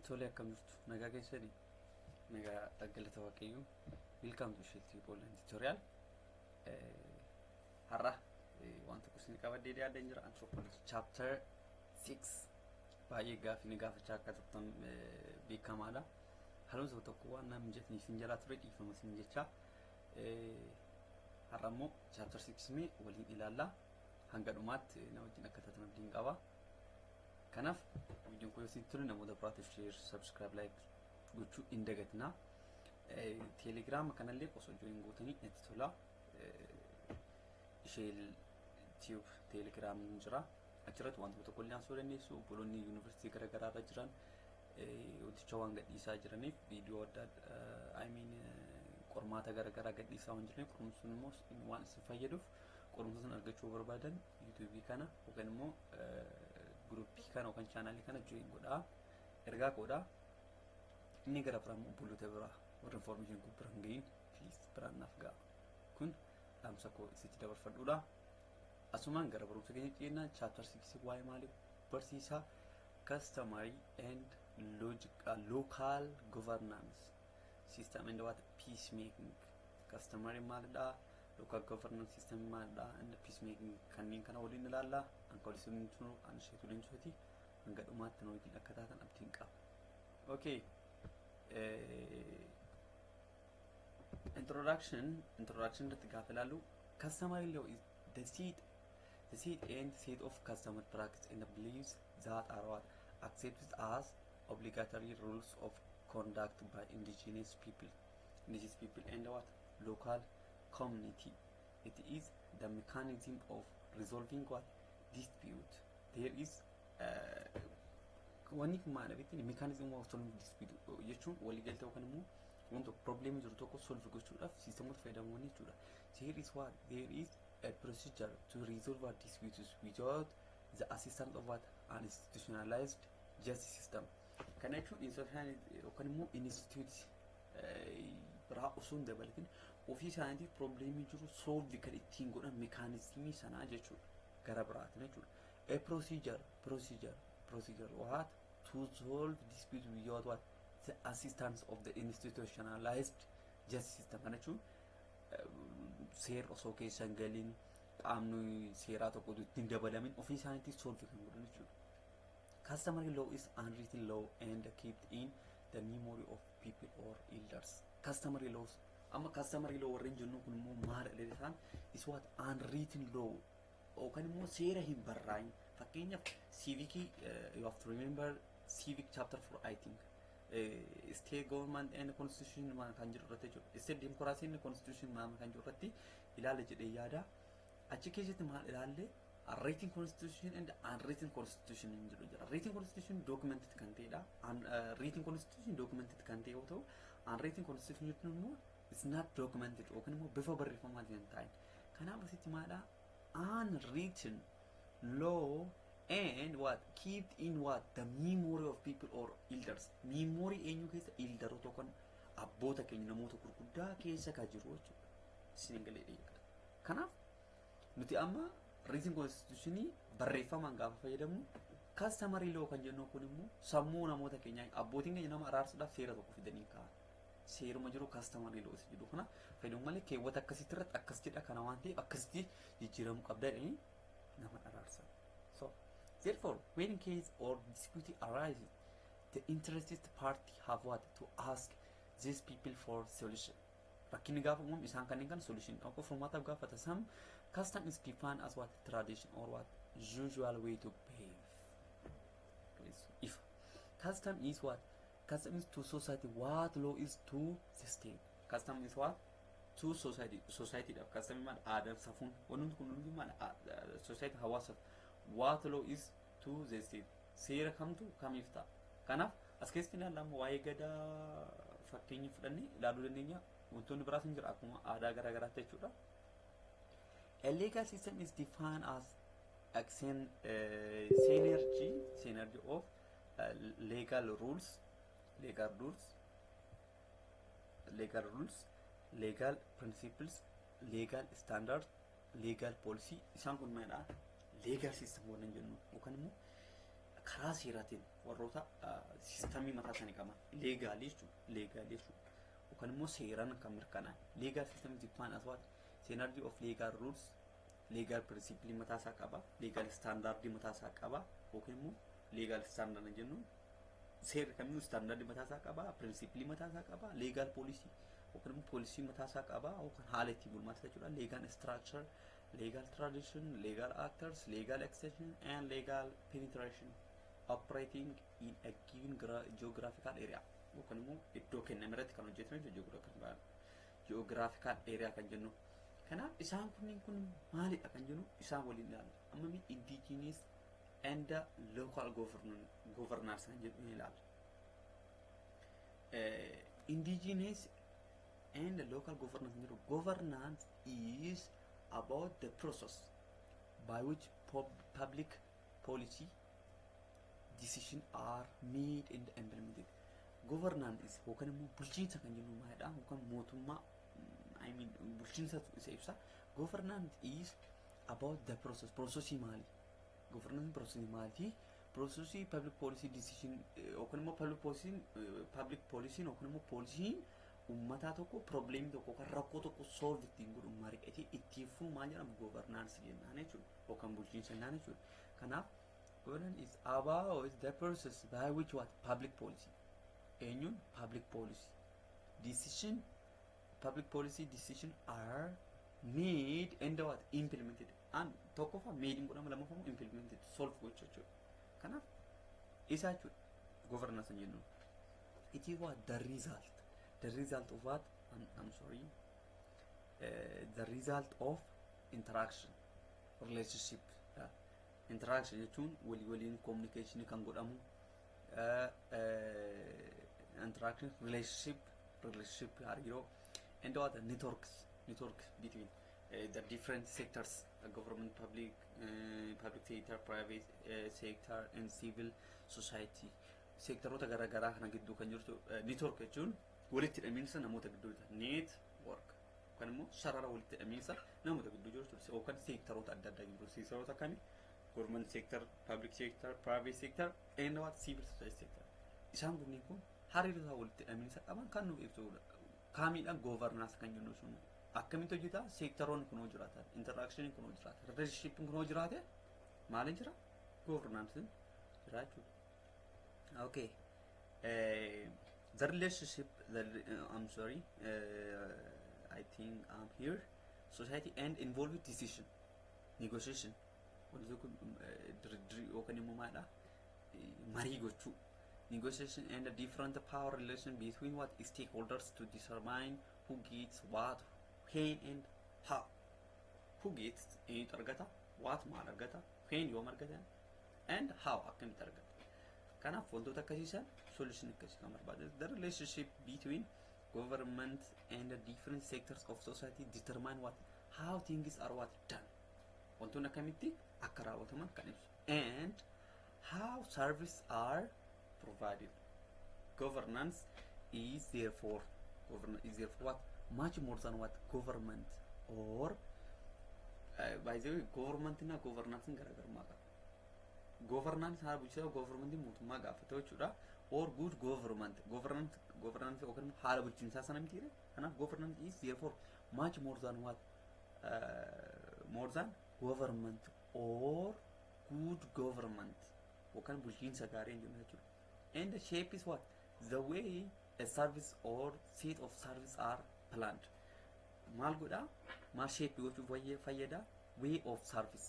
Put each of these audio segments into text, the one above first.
Tole, akkam jirtu? Nagaa keessanii? Nagaa, galata Waaqayyoo. Welcome to Shelty Online Tutorial. Har'a waan tokko isin qabadhee dhiyaadheen jira. Anthropology chapter 6. Baay'ee gaaffii ni gaafachaa akka turtan beekamaadha. Haaluma tokko tokko waan na mijatanii isin jalaa ture, dhiifama isin jecha. Har'a immoo chapter 6 mee waliin ilaalla. Hanga dhumaatti na wajjin akka taatan abdiin qaba. Kanaaf viidiyoon kun yoo isinitti tole, namoota biraatiif share, subscribe, like gochuu hin dagatinaa. Teelegiraama kanallee osoo join gootanii natti tola. Ishee Tube Teelegiraam jira. Achirratti wantoota tokko illee haasa'uu dandeessu. Obboloonni yuunivarsiitii garaagaraa irra jiran wanticha waan gadhiisaa jiraniif, viidiyoo adda addaa, I mean, qormaata garaagaraa gadhiisaa waan jiraniif, qorumsi sun immoo waan isin fayyaduuf, qorumsa sana argachuu barbaadan yuutuubii kana yookaan immoo guruppii kana yookaan chaanaalii kana join godhaa, ergaa godhaa. Inni gara biraa immoo obboloota biraa warra information kun bira hin gahin, please, biraan naaf ga'a. Kun dhaamsa koo isitti dabarfadhuudha. Asumaan gara barumsa keenya ceennaa. Chapter 6 waa'ee maalii barsiisaa? Customary and logic, local governance system and what? Peacemaking. Customary maalidha? Local governance system maalidha? And peacemaking, kanneen kana waliin ilaalla. Anka waliin tunu an isheetu leencooti. Hanga dhumaatti nu wajjin akka taatan abdiin qaba. Okay. Introduction irratti gaafa ilaallu, customary law is the seat and set of customary practice and the beliefs that are what? Accepted as obligatory rules of conduct by indigenous people and what? Local community. It is the mechanism of resolving what? Dispute. There is wanni kun maal beekni? Mechanism of solving dispute jechuun waliigaltee yookaan immoo wanta problem jiru tokko solve gochuudhaaf siistemoota fayyadamuun jechuudha. There is what? There is a procedure to resolve our disputes without the assistance of what? An institutionalized justice system. Kana jechuun institution yookaan immoo institute biraa osoo hin dabalatin ofii isaaniitiif problemii jiru solve kan ittiin godhan mechanismii sanaa jechuudha. Gara biraatiin jechuudha. A procedure what? To solve dispute without what? The assistance of the institutionalized justice system. Kana jechuun seera osoo keessa hin galin, qaamni seeraa tokko ittiin dabalamin ofii isaaniitti solve kan godhan jechuudha. Customary law is unwritten law and kept in the memory of people or elders. Customary laws, amma customary law warreen jennu kun immoo maal isaan? Is what? Unwritten law yookaan immoo seera hin barraa'in. Fakkeenyaaf civic, you have to remember civic chapter 4, I think, state government and constitution maal kan jedhu irratti jechuudha. State democracy and constitution maal kan jedhu irratti ilaala jedhee yaada. Achi keessatti maal ilaalle? Written constitution and unwritten constitution hin jedhu jira. Written constitution documented kan ta'edha. Written constitution documented kan ta'e yoo ta'u, unwritten constitution jechuun immoo it's not documented yookaan immoo bifa barreeffamaatiin hin taa'in. Kanaaf asitti maalidha? Unwritten law and what? Kept in what? The memory of people or elders. Memory eenyu keessa? Elderoota yookaan abboota keenya, namoota gurguddaa keessa kan jiru jechuudha. Isin galee dhiyaata. Kanaaf nuti amma written constitutionii barreeffamaan gaafa fayyadamnu, customary law kan jennu kun immoo sammuu namoota keenyaa, abbootiin keenya nama araarsuudhaaf seera tokko fidanii kaa'an. Seeruma jiru customary law isa jedhu kana fayyadamu malee, keewwata akkasitti irratti akkas jedha, kana waan ta'eef akkasitti jijjiiramuu qabda jedhanii nama araarsan. So therefore, when case or dispute arises, the interested party have what? To ask these people for solution. Rakkinni gaafa uumamu isaan kanneen kana solution tokko furmaataaf gaafata. Some custom is defined as what? Tradition or what? Usual way to behave. If custom is what? Custom is to society what law is to the state. Custom is what? To society. Society dhaaf custom maal? Aadaa, safuun, wanti kun hundi maal? Society, hawaasaaf what law is to the state, seera kamtu kamiif ta'a. Kanaaf as keessatti ilaallama, waa'ee gadaa fakkeenya fudhannee ilaaluu dandeenya. Wantoonni biraas hin jira akkuma aadaa garaa garaatti jechuudha. A legal system is defined as a synergy of legal rules, legal principles, legal standard, legal policy. Isaan kun maalidha? Legal system wannan jennu yookaan immoo Karaa seeraatiin warroota systemii mataa isaanii qaban, legalii jechuudha. Legalii jechuudha. Yookaan immoo seeraan kan mirkanaa'e. Legal system is defined as what? Synergy of legal rules, legal principle mataa isaa qaba, legal standard mataa isaa qaba, yookiin immoo legal standard jennu seerri kamiyyuu standard mataa isaa qaba, principle mataa isaa qaba, legal policy yookiin immoo policy mataa isaa qaba, yookaan haala ittiin bulmaata jechuudha. Legal structure, legal tradition, legal actors, legal extension and legal penetration operating in a given geographical area, yookaan immoo iddoo kenname irratti kan hojjetame jechuudha, geographical area kan jennu. Kanaaf isaan kunniin kun maalidha kan jennu isaan waliin ilaalla. Amma mi indigenous and local governance kan jedhu ni ilaalla. Indigenous and local governance jedhu, governance is about the process by which public policy decision are made and implemented. Governance is yookaan immoo bulchiinsa kan jennu maalidha? Yookaan mootummaa, I mean, bulchiinsa isa ibsa. Governance is about the process. Processii maali? Governance processii maali? Processii public policy decision yookaan immoo public policy yookaan immoo policyn uummataa tokko problemii tokko yookaan rakkoo tokko solve ittiin godhu, mari'atee ittiin furu maal jedhama? Governance jennaan jechuudha, yookaan bulchiinsa jennaan jechuudha. Kanaaf governance is about the process by which what? Public policy, eenyuun? Public policy decision, public policy decision are made and what? Implemented. And tokkoffaa made godhama, lammaffaa immoo implemented, solve gochuu jechuudha. Kanaaf isa jechuudha governance jennuun. It is what? The result of what? I'm sorry, the result of interaction, relationship. Interaction jechuun walii waliin communication kan godhamu, interaction, relationship, hariiroo, and what? Networks between the different sectors, government, public sector, private sector and civil society, seektaroota garaagaraa kana gidduu kan jirtu. Network jechuun walitti hidhamiinsa namoota gidduu jirtu, network yookaan immoo sarara walitti hidhamiinsa namoota gidduu jirtu yookaan seektaroota adda addaa gidduu. Seektaroota akkamii? Government sector, public sector, private sector and what? Civil society sector. Isaan kunneen kun hariiroo isaa walitti hidhamiinsa qaban kan nuuf ibsudha. Kaamiidhaan governance kan jennu sun akkamitti hojjeta? Seektaroonni kun hoo jiraatan, interactioniin kun hoo jiraate, relationshipiin kun hoo jiraate, maaliin jira? Governanceiin jira jechuudha. Okay. The relationship, I'm sorry, I think I'm here. Society and involved decision, negotiation. Wanti kun diriirii yookaan immoo maalidha? Marii gochuu. Negotiation and the different power relation between what? Stakeholders to determine who gets what, when and how. Who gets, eenyutu argata, what, maal argata, when, yoom argata, and how, akkamitti argata. Kanaaf wantoota akkasiisan solution akkasii kan barbaadu. The relationship between government and the different sectors of society determine what? How things are what? Done. Wantoonni akkamitti akka raawwataman kan ibsu. And how service are provided. Governance is therefore what? Much more than what? Government or by the way, government na governance garaagarummaa qaba. Governance haala bulchiinsa, government mootummaa gaafata jechuudha. Or good government, governance yookaan haala bulchiinsaa sana mitiire. Kanaaf governance is therefore much more than what? More than government or good government yookaan bulchiinsa gaarii hin jennu jechuudha. And the shape is what? The way a service or set of service are planned. Maal godhaa? Maal shape gochuuf fayyada? Way of service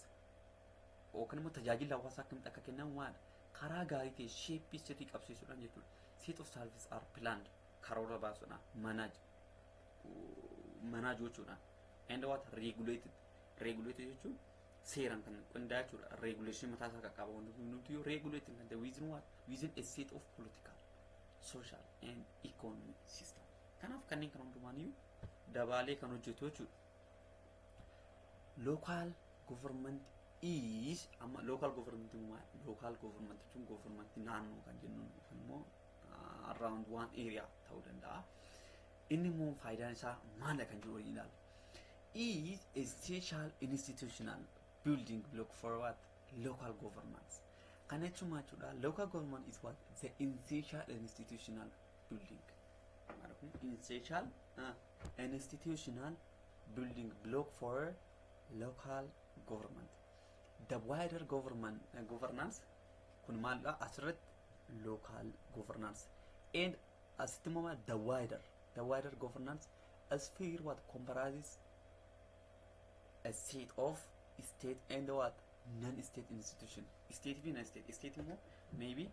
yookaan immoo tajaajila hawaasaa akkamitti akka kennamu maal karaa gaarii ta'e shape sirrii qabsiisuudhaan jechuudha. Set of service are planned, karoora baasuudhaan, manage gochuudhaan, and what? Regulated jechuun seeraan kan qindaa'e jechuudha. Regulation mataa isaa kan qaba wanti kun nuti yoo regulated kan ta'e within what? Within a set of political, social and economic system. Kanaaf kanneen kan hundumaaniyyuu dabaalee kan hojjetu jechuudha. Local government is, amma local government maal? Local government jechuun government naannoo kan jennu yookaan immoo around one area ta'uu danda'a. Inni immoo faayidaan isaa maal kan jiru waliin ilaalla. Is essential institutional building block for what? Local governance. Kana jechuun maal jechuudha? Local government is what? The essential institutional building. Essential institutional building block for local government. The wider government governance kun maalidha? Asirratti local governance and asitti immoo the wider governance sphere what comprises a set of state and what non-state institution. State fi non-state. State immoo maybe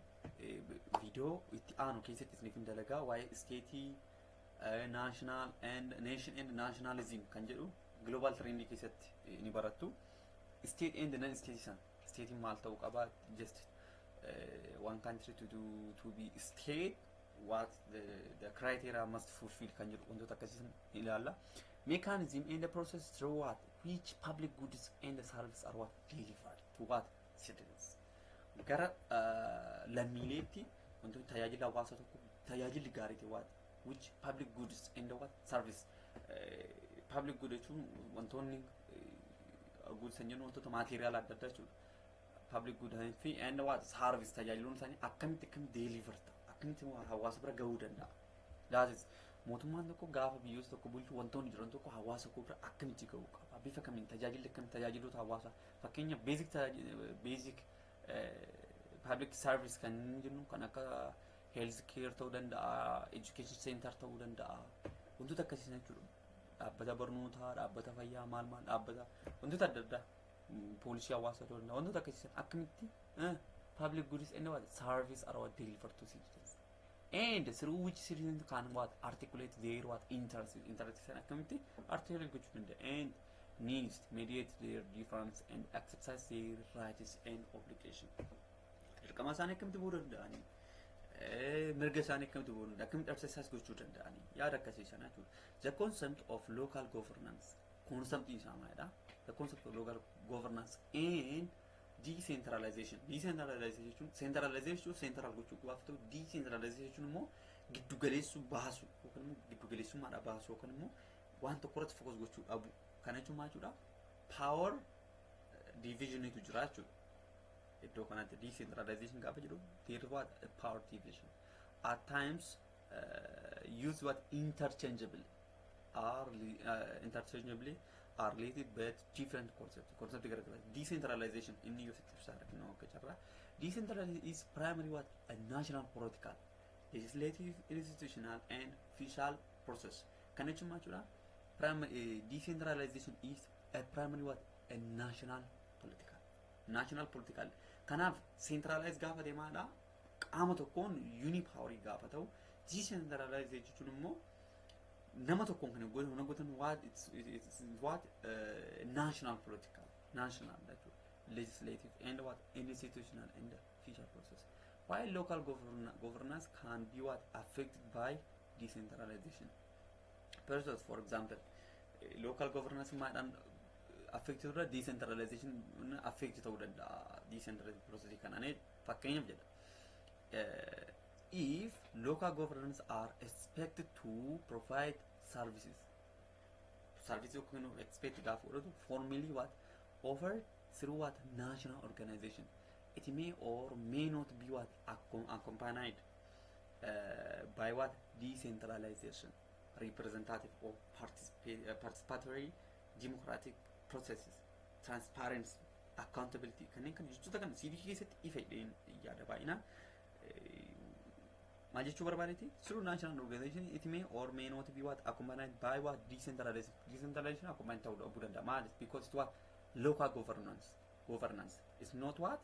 video itti aanu keessatti isiniif hin dalagaa, waa'ee state, national and nation and nationalism kan jedhu global trend keessatti ni barattu. State and non-state san, state maal ta'uu qaba, just one country to do to be state, what the criteria must fulfill kan jedhu wantoota akkasii ilaalla. Mechanism and the process through what which public goods and the service are what delivered to what citizens. Gara lammiileetti wantoonni tajaajila hawaasa tokko, tajaajilli gaarii ta'e, what which public goods and what service. Public good jechuun wantoonni goods kan jennu wantoota material adda addaa jechuudha. Public good fi and what service, tajaajiloon isaanii akkamitti deliver ta'a, akkamitti hawaasa bira gahuu danda'a. That is, mootummaan tokko gaafa biyyoota tokko bulchu wantoonni jiran tokko hawaasa koo bira akkamitti gahuu qaba, bifa kamiin tajaajilli akkamitti tajaajiloota hawaasa, fakkeenya basic public service kan jennu kan akka health care ta'uu danda'a, education center ta'uu danda'a, wantoota akkasii jechuudha. Dhaabbata barnootaa, dhaabbata fayyaa, maal maal, dhaabbata wantoota adda addaa, poolisii hawaasaa ta'uu danda'a, wantoota akkasii akkamitti public goods and what service are what delivered to citizens and through which citizens can what articulate their what interest sana akkamitti articulate gochuu danda'a and needs, mediate their difference and exercise their rights and obligation. Dirqama isaanii akkamitti bahuu danda'anii, mirga isaanii akkamitti bahuu danda'an, akkamitti exercise gochuu danda'anii, yaada akkasii sana jechuudha. The concept of local governance, concept isaa maalidha? The concept of local governance and decentralization. Decentralization jechuun, centralization jechuun central gochuu gaafa ta'u, decentralization jechuun immoo giddugaleessuu baasu yookaan immoo giddugaleessummaadha baasu yookaan immoo waan tokko irratti focus gochuu dhabu. Kana jechuun maal jechuudha? Power divisionitu jira jechuudha. Iddoo kanatti decentralization gaafa jedhu, there is what a power division. At times use what interchangeable are interchangeably are related but different concept. Concept garagara. Decentralization inni yoo sitti ibsaa rakkina akka carraa, decentralization is primary what a national political, legislative, institutional and fiscal process. Kan jechuun maal jechuudha? Primary decentralization is a primary what a national political. Kanaaf centralize gaafa deemaadha qaama tokkoon unipowerii gaafa ta'u, decentralize jechuun immoo nama tokkoon kan godhan what it's what national political, national jechuudha, legislative and what institutional and fiscal process, while local governance can be what affected by decentralization process. For example, local governance maadhaan affected irra decentralization affect ta'uu danda'a decentralization process kanaan. Fakkeenyaaf jedha, if local governance are expected to provide services yookiin expect gaafa godhatu formally what offer through what national organization, it may or may not be what accompanied by what decentralization, representative or participatory democratic processes, transparency, accountability. Kanneen kan jechoota kana CV keessatti ifa hidheen yaada baay'inaan maal jechuu barbaadeeti? Through national organization, it may or may not be what accompanied by what decentralization. Decentralization accompanied ta'uu dhabuu danda'a. Maal? Because it what local governance is not what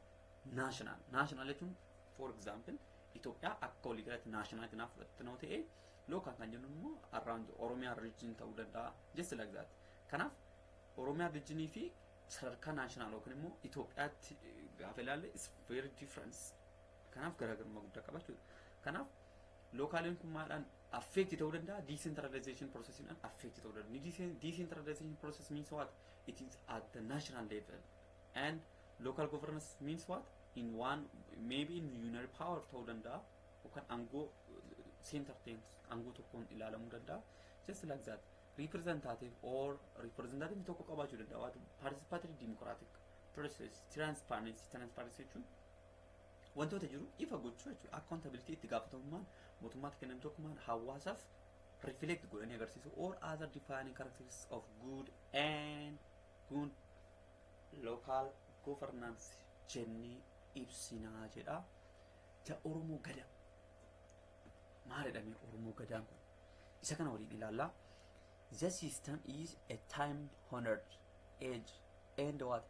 national. National jechuun, for example, Itoophiyaa akka waliigalatti national kanaaf fudhattanoo ta'e, local kan jennu immoo around Oromiyaa region ta'uu danda'a, just like that. Kanaaf Oromiyaa regionii fi sadarkaa national yookiin immoo Itoophiyaatti gaafa ilaalle is very difference. Kanaaf garaagarummaa guddaa qaba jechuudha. Kanaaf localiin kun maadhaan affect ta'uu danda'a? Decentralization processiidhaan affect ta'uu danda'a. Decentralization process means what? It is at the national level, and local governance means what? In one maybe in unitary power ta'uu danda'a yookaan aangoo center ta'een aangoo tokkoon ilaalamuu danda'a, just like that. Representative or representative tokko qabaachuu danda'a, what participatory democratic process, transparency. Transparency jechuun Wantoota jiru ifa gochuu jechuudha. Accountability, itti gaafatamummaan mootummaatti kennamu tokko maal hawaasaaf reflect godhanii agarsiisu, or other defining characteristics of good and good local governance jennee ibsinaa jedha. Ja Oromoo Gadaa maal jedhame? Oromoo Gadaan kun isa kana waliin ilaallaa. The system is a time honored age and what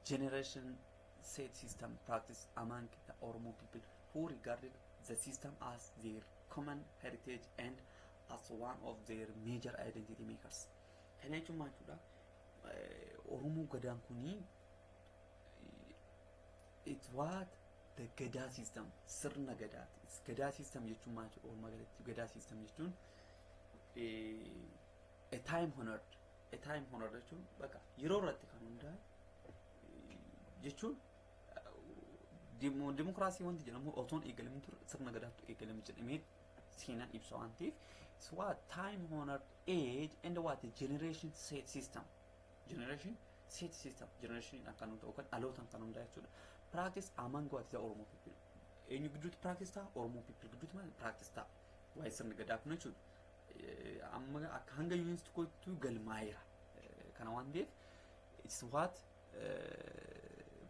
generation set system practiced among the Oromo people, who regarded the system as their common heritage and as one of their major identity makers. Kana jechuun maal jechuudha? Oromoo Gadaan kunii it what the Gadaa system, sirna Gadaati. Gadaa system jechuun maal jechuudha? Oromoo Gadaatti Gadaa system jechuun a time honored, a time honored jechuun bakka yeroo irratti kan hundaa'e jechuun dimokiraasii wanti jedhamu otoon eegalamu ture, sirna Gadaatu eegalame jedhamee seenaan ibsa waan ta'eef, it's what time honored age and what generation set system, generation set system, generation kan hundaa'u kan dhalootaan kan hundaa'e jechuudha. Practice among what the Oromo people. Eenyu gidduutti practice ta'a? Oromo people gidduutti maal practice ta'a waa'ee sirna Gadaa kun jechuudha. Amma akka hanga yuunivarsiitii galmaa'eera kana waan ta'eef, it's what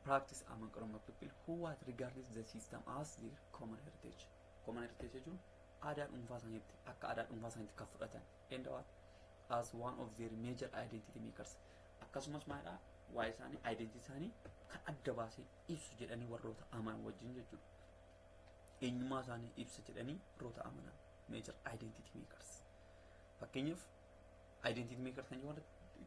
practice among Oromo people who what regarded the system as their common heritage. Common heritage jechuun aadaa dhuunfaa isaaniitti, akka aadaa dhuunfaa isaaniitti kan fudhatan, and what as one of their major identity makers, akkasumas maalidha, waa'ee isaanii, identity isaanii kan adda baasee ibsu jedhanii warroota amanan wajjin jechuudha. Eenyummaa isaanii ibsa jedhanii warroota amanan, major identity makers. Fakkeenyaaf, identity makers kan jedhamu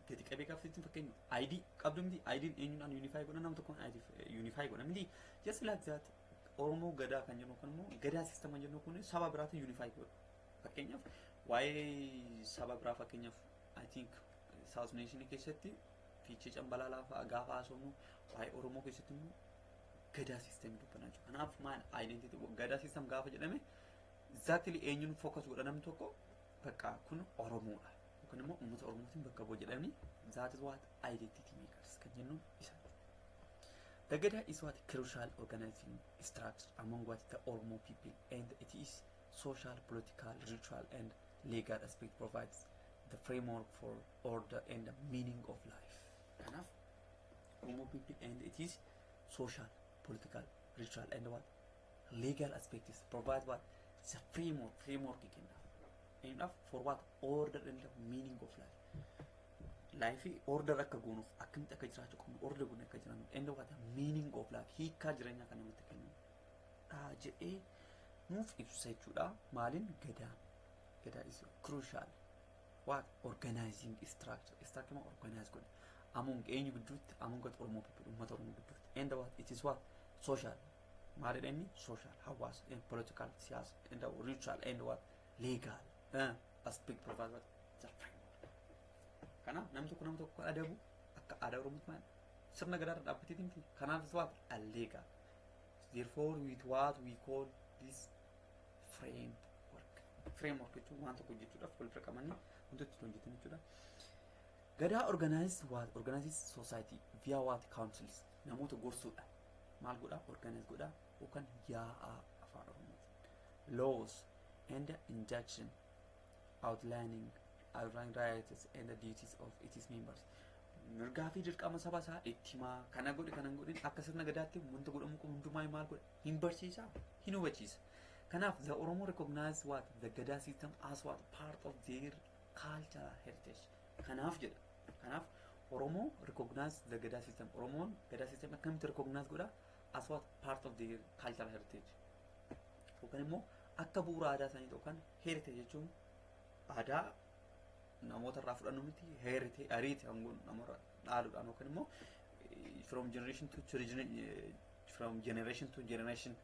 gadi qabee gaafsiisin, fakkeenya ID qabdu miti? ID'n eenyuudhaan unify godha? Nama tokkoon ID unify godha miti? Just like that, Oromoo Gadaa kan jennu kun immoo, Gadaa system kan jennu kun saba biraatiin unify godha. Fakkeenyaaf, waa'ee saba biraa, fakkeenyaaf, I think South Nation keessatti Fiichee Cambalaalaa fa'aa gaafa haasofnu, waa'ee Oromoo keessatti immoo Gadaa system dubbannaa jechuudha. Kanaaf maal, identity Gadaa system gaafa jedhame, exactly eenyuun focus godha? Namni tokko bakka kun Oromoodha yookaan immoo uummata Oromootiin bakka bu'a jedhamni, that is what identity makers kan jennuun isa. The Gada is what crucial organizing structure among what the Oromo people, and it is social, political, ritual and legal aspect provides the framework for order and the meaning of life. Kanaaf Oromo people and it is social, political, ritual and what legal aspects provide what the framework, framework kennaaf. Enough for what order and the meaning of life. Life order akka goonuuf, akkamitti akka jiraachuu qabnu order goone akka jiraannu, and what meaning of life, hiikkaa jireenyaa kan namatti kennu dha jedhee nuuf ibsa jechuudha. Maaliin? Gadaan. Gadaa is crucial what organizing structure, structure ma organize godhe, among eenyu gidduutti? Among what Oromo people, uummata Oromoo gidduutti, and what it is what social, maalidha inni? Social, hawaasa, and political, siyaasa, and ritual and what legal aspect provide what the framework. Kanaaf namni tokko nama tokko adabu akka aadaa Oromootti maal sirna Gadaarra dhaabbateeti miti? Kanaaf is what a legal, therefore with what we call this framework. Framework jechuun waan tokko hojjechuudhaaf wal bira qabanii wantoota itti hojjetan jechuudha. Gadaa organized what organizes society via what councils, namoota gorsuudha. Maal godha? Organize godha yookaan yaa'aa afaan Oromootiin. Laws and injunction outlining rights and the duties of its members. Mirgaa fi dirqama saba isaa itti himaa, kana godhe, kana hin godhin, akka sirna Gadaatti wanta godhamu qabu hundumaa maal godha? Hin barsiisa, hin hubachiisa. Kanaaf the Oromo recognize what the Gadaa system as what part of their cultural heritage. Kanaaf jedha. Kanaaf Oromo recognize the Gadaa system. Oromoon Gadaa system akkamitti recognize godha? As what part of their cultural heritage. Yookaan immoo akka bu'uura aadaa isaanii, yookaan heritage jechuun aadaa namoota irraa fudhannu miti, heritage ariiti hangoon namoota dhaaluudhaan yookaan immoo from generation to generation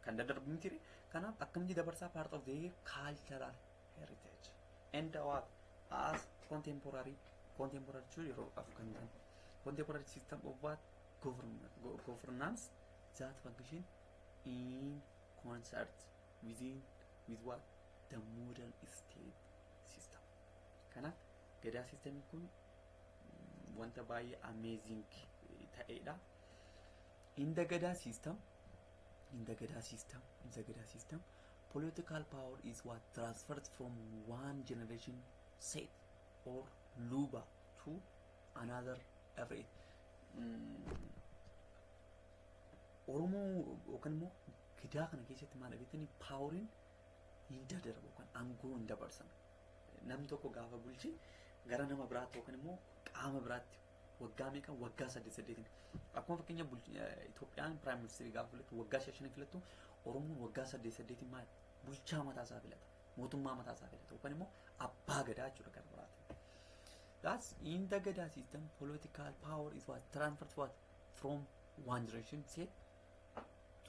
kan daddarbu miti. Kanaaf akkamitti dabarsaa? Part of their cultural heritage and what as contemporary jechuun yeroodhaaf kan ta'an contemporary system of what governance that function in concert with what the modern state system. Kanaaf Gadaa system kun wanta baay'ee amazing ta'edha. In the Gadaa system, In the Gada system, political power is what transferred from one generation set or luba to another every Oromoo yookaan immoo Gadaa kana keessatti maal beektanii, poweriin hin daddarbu yookaan aangoo hin dabarsan. Namni tokko gaafa bulche gara nama biraatti yookaan immoo qaama biraatti waggaa meeqa? Waggaa saddeet saddeetiin. Akkuma fakkeenya Itoophiyaan prime ministerii gaafa filattu waggaa shan filattu, Oromoon waggaa saddeet saddeetiin maal bulchaa mataa isaa filata. Mootummaa mataa isaa filata yookaan immoo abbaa gadaa jechuudha gara biraatti. That's in the Gada system, political power is what transferred what from one generation set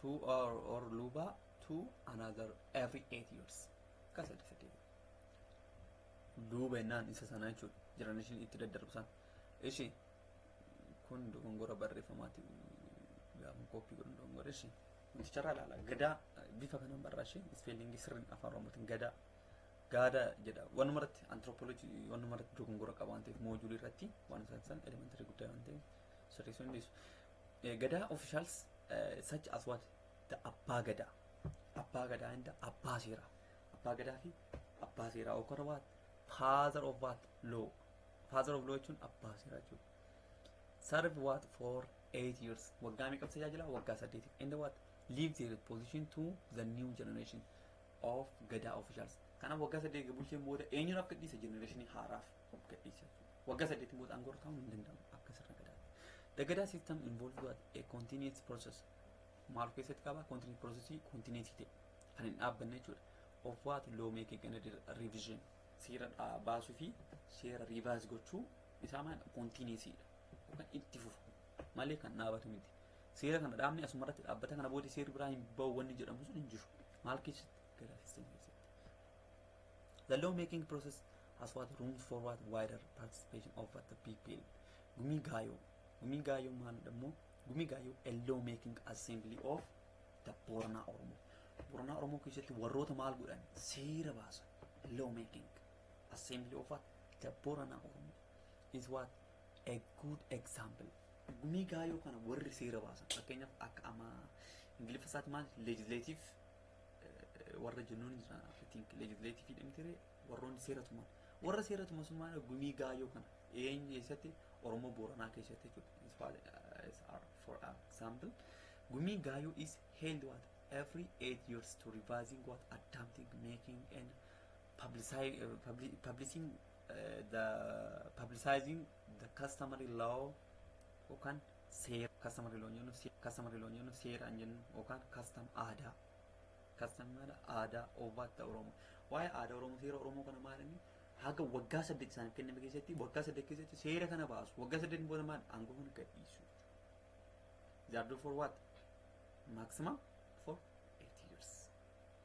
to or luba to another every 8 years. Waggaa saddeet saddeet. Luba jennaan isa sana jechuudha. Generation itti daddarbu sana. Ishi kun dogongora barreeffamaati, gaafa copy godhu dogongora ishi. Wanticharraa ilaala. Gadaa bifa kanaan barraashee, spellingii sirriin afaan Oromootiin gadaa. Gaada jedha. Wanuma irratti anthropology wanuma irratti dogongora qaba waan ta'eef, moduleii irratti waan isaan san elementary guddaa waan ta'eef sirreessuu dandeessu. Gadaa officials such as what the abbaa gadaa. Abbaa gadaa and abbaa seeraa. Abbaa gadaa fi abbaa seeraa yookaan what father of what law. Father of law jechuun abbaa seeraa jechuudha. Serve what for 8 years. Waggaa meeqaf tajaajila? Waggaa 8. And what leave their position to the new generation of gadaa officials. Kanaaf waggaa 8 bulcheen booda eenyuudhaaf gadhiisa? Generationii haaraaf gadhiisa. Waggaa 8 booda aangoo irra taa'uun hin danda'amu akka sirna gadaatti. The Gadaa system involves what a continuous process. Maal keessatti qaba? Continuous processii, continuity ta'e kan hin dhaabbanne jechuudha. Of what law making and revision. Seera baasuu fi seera revise gochuu isaa maal continuousdha. Yookaan itti fufa malee kan dhaabatu miti. Seera kana dhaabni asumarratti dhaabbata, kana booda seerri biraa hin bahu wanni jedhamu sun hin jiru. Maal keessatti? Gadaa system keessatti. The law making process has what room for what wider participation of what the people. Gumii Gaayoo. Gumii Gaayoo maal immoo? Gumii Gaayoo, a law making assembly of the Boranaa Oromoo. Boranaa Oromoo keessatti warroota maal godhan? Seera baasan. Law making assembly of what the Boranaa Oromoo is what a good example. Gumii Gaayoo kana warri seera baasan, fakkeenyaaf akka amma Ingiliffa isaatti maal legislative warra jennuun jira, I think legislative jedhamti, warroonni seera tuman, warra seera tuman sun maal Gumii Gaayoo kana eenyu keessatti? Oromoo Booranaa keessatti jechuudha. For example, Gumii Gaayoo is held what every 8 years to revising what adapting, making and publishing the publicizing the customary law yookaan seera. Customary law jennu, customary law jennu, seera jennu yookaan custom aadaa, customary aadaa of the Oromoo, waa'ee aadaa Oromoo, seera Oromoo kana maal inni haga waggaa 8 isaaniif kenname keessatti, waggaa 8 keessatti seera kana baasu. Waggaa 8 booda maal aangoo kana gadhiisu. They are do for what maximum for 8 years.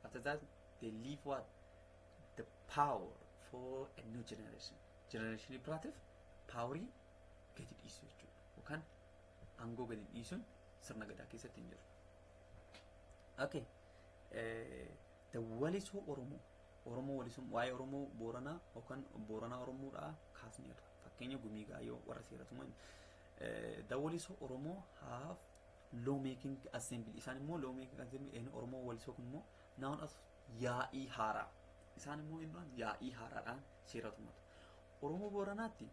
After that they leave what the power for a new generation. Generation biraatiif powerii gadi dhiisu jechuudha, yookaan aangoo gadi dhiisuun sirna gadaa keessatti hin jiru. Okay. The Walisoo Oromoo, Oromoo Walisoo, waa'ee Oromoo Booranaa yookaan Booranaa Oromoodhaa kaasneerra. Fakkeenya Gumii Gaayoo warra seera tuman. The Walisoo Oromoo have law making assembly. Isaan immoo law making assembly Oromoo Walisoo kun immoo known as yaa'ii haaraa. Isaan immoo inni yaa'ii haaraadhaan seera tumatu. Oromoo Booranaatti,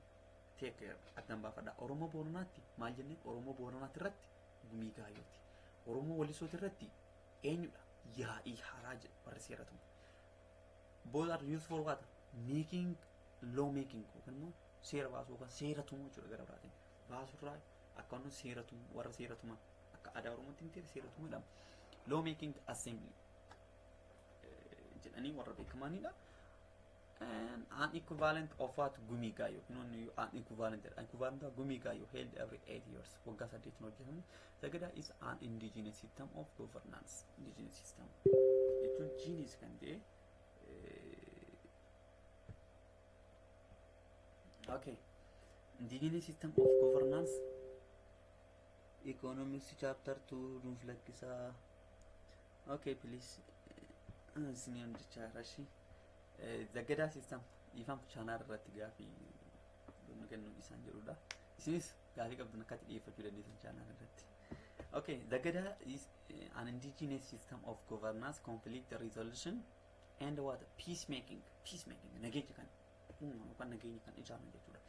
take care, addaan baafadha. Oromoo Booranaatti maal jennee? Oromoo Booranaatti irratti Gumii Gaayooti. Oromoo Walisooti irratti eenyudha? Yaa'ii haaraa jedhu warri seera tumu. Both are used for what? Making law making yookaan immoo seera baasuu yookaan seera tumuu jechuudha gara biraatiin. Baasurraa akka inni seera tumu, warra seera tuman akka aadaa Oromootti miti seera tumuudha. Law making assembly jedhanii warra beekamanidha. And an equivalent of what Gumii Gaayoo, an equivalent, equivalent of Gumii Gaayoo held every 8 years, waggaa 8 hojjetamu. The Gadaa is an indigenous system of governance. Indigenous system jechuun genius kan ta'e. Okay, indigenous system of governance. Economics chapter 2 nuuf lakkisaa. Okay, please, isinii hojjechaa jira. The Gadaa system ifaan channel irratti gaafii nu kennu isaan jedhudha. Isinis gaafii qabdan akkatti dhiyeeffachuu dandeessan channel irratti. Okay, the Gada is an indigenous system of governance, conflict resolution, and what? Peacemaking. Peacemaking. Nageenya kan uumamu yookaan nageenya kan ijaaramu jechuudha.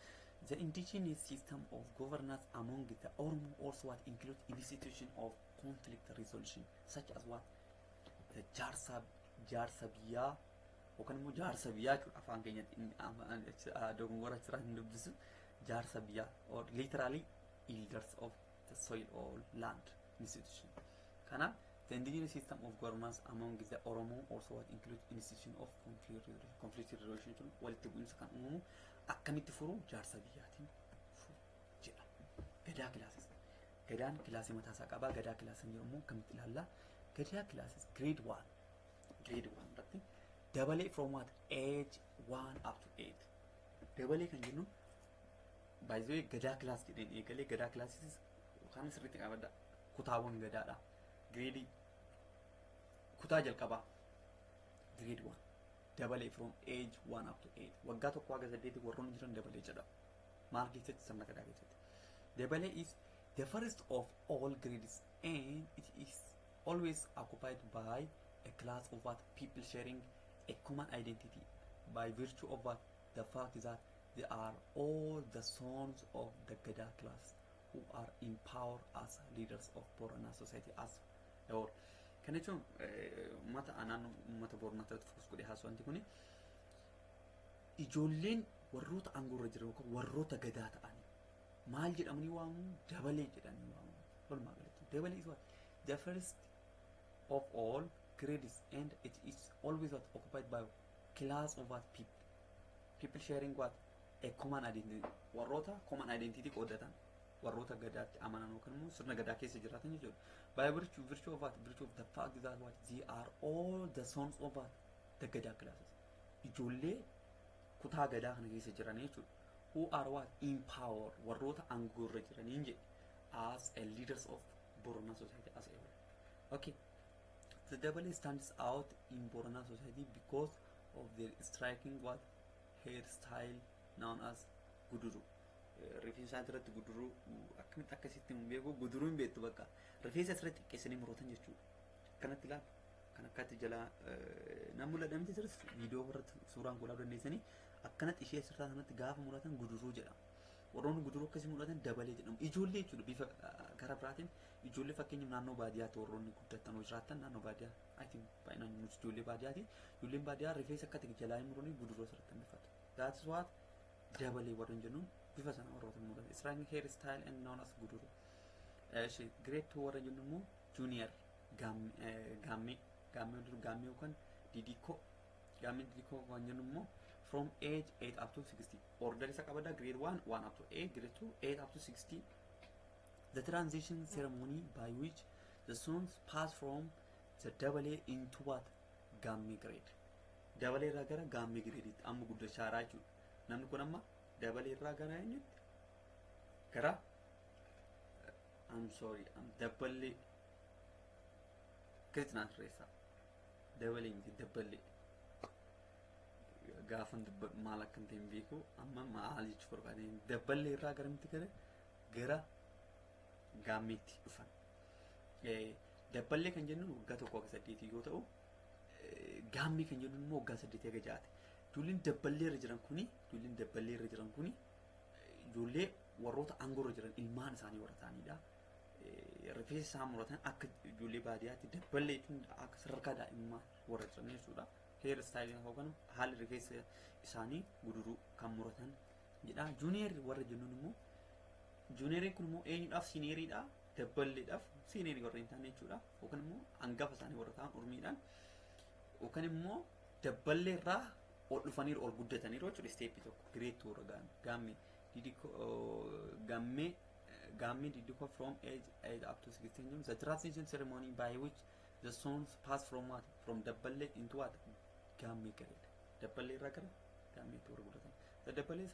The indigenous system of governance among the Oromo also what includes institution of conflict resolution such as what? The jaarsa biyyaa yookaan immoo jaarsa biyyaa jechuudha afaan keenyatti dogongora achirraa hin dubbisu, jaarsa biyyaa or literally elders of the soil or land institution. Kanaaf the indigenous system of governance among the Oromo also what includes institution of conflict resolution. Conflict resolution jechuun walitti bu'insa kan uumamu akkamitti furu, jaarsa biyyaatiin furu jedha. Gadaa classes. Gadaan classii mataa isaa qaba. Gadaa classiin jedhamu immoo akkamitti ilaalla? Gadaa classes grade 1. Grade 1 irratti dabalee from what age 1 up to 8. Dabalee kan jennu, by the way, gadaa class jedheen eegalee gadaa classes kan sirriitti qabadha. Kutaawwan gadaadha. Grade kutaa jalqabaa grade 1 dabalee from age 1 up to 8, waggaa 1 haga 8 warroonni jiran dabalee jedhama. Maal keessatti? Sirna gadaa keessatti. Dabalee is the first of all grades and it is always occupied by a class of what people sharing a common identity by virtue of what the fact that they are all the sons of the Gada class who are in power as leaders of Borana society as a whole. Kana jechuun uummata naannoo uummata Booranaa irratti focus godhee haasawwanti kuni ijoolleen warroota aangoorra jiran yookaan warroota gadaa ta'anii maal jedhamanii waamamu? Dabalee jedhamanii waamamu. Walumaa galatti dabalee is what the first of all grades and it is always what occupied by class of what people sharing what a common identity, warroota common identity qoodatan, warroota gadaatti amanan yookaan immoo sirna gadaa keessa jiraatan jechuudha. By virtue of what? Virtue of the fact that what they are all the sons of what the gadaa classes. Ijoollee kutaa gadaa kana keessa jiran jechuudha. Who are what in power, warroota aangoorra jiraniin jedhe, as a leaders of Borana society as a whole. Okay. The Dabale stands out in Borana society because of their striking what hairstyle known as guduru. Rifeensa isaan irratti guduruu akkamitti akkasitti hin beeku, guduruu hin beektu, bakka rifeensa asirratti xiqqeessanii murootan jechuudha. Akkanatti ilaala. Kan akkatti jala nan mul'adha miti sirris viidiyoo irratti suuraan godhaa dandeessanii akkanatti ishee asirraa sanatti gaafa muratan guduruu jedhama. Warroonni guduruu akkasii mul'atan dabalee jedhamu. Ijoollee jechuudha bifa gara biraatiin ijoollee fakkeenyaaf naannoo baadiyyaatti warroonni guddatan hoo jiraatan naannoo baadiyyaa, I think baay'inaan nuti ijoollee baadiyyaati. Ijoolleen baadiyyaa rifeensa akka ta'e jalaa hin muranii guduruu asirratti hambifatu. That is what dabalee warreen jennuun bifa sana warroota mul'atan. Striking hair style and known as guduruu. Eshi grade 2 warra jennu immoo junior gaammee gaammee yookaan didikoo, gaammee didikoo kan jennu immoo from age 8 up to 60. Order isa qabada: grade 1, 1 up to 8, grade 2, 8 up to 60. The transition ceremony by which the sons pass from the dabalee into what gaammee grade. Dabalee irraa gara gaammee grade'itti amma guddachaa jira jechuudha. Namni kun amma dabalee irraa gara eenyutti? Gara, I'm sorry, dabballee akkasitti naan sirreessaa. Dabalee miti, dabballee. Gaafan dubbadhu maal akka hin ta'e hin beeku, amma maal jechuu barbaadeen, dabballee irraa garamitti gara gaammeetti dhufan. Dabballee kan jennuun waggaa 1 haga 8 yoo ta'u, gaammee kan jennuun immoo waggaa 8 haga 6ti. Ijoolleen dabballee irra jiran kuni ijoollee warroota aangoo irra jiran ilmaan isaanii warra ta'anidha. Rifeensa isaan muratan akka ijoollee baadiyyaatti dabballee jechuun akka sadarkaa daa'immaa warra jiran jechuudha. Hair style yookaan haalli rifeensa isaanii guduruu kan muratan jedha. Junior warra jennuun immoo, junioriin kun immoo eenyudhaaf senioriidha? Dabballeedhaaf seniorii warra hin taane jechuudha. Yookaan immoo hangafa isaanii warra ta'an umriidhaan yookaan immoo dabballee irraa ol dhufaniiru, ol guddataniiru jechuudha steppii tokko grade two irra gaammee didikoo gaammee didikoo from age 8 up to 16 years. The transition ceremony by which the sons pass from what from dabballee into what gaammee grade, dabballee irraa gara gaammeetti warra guddatan. The dabballee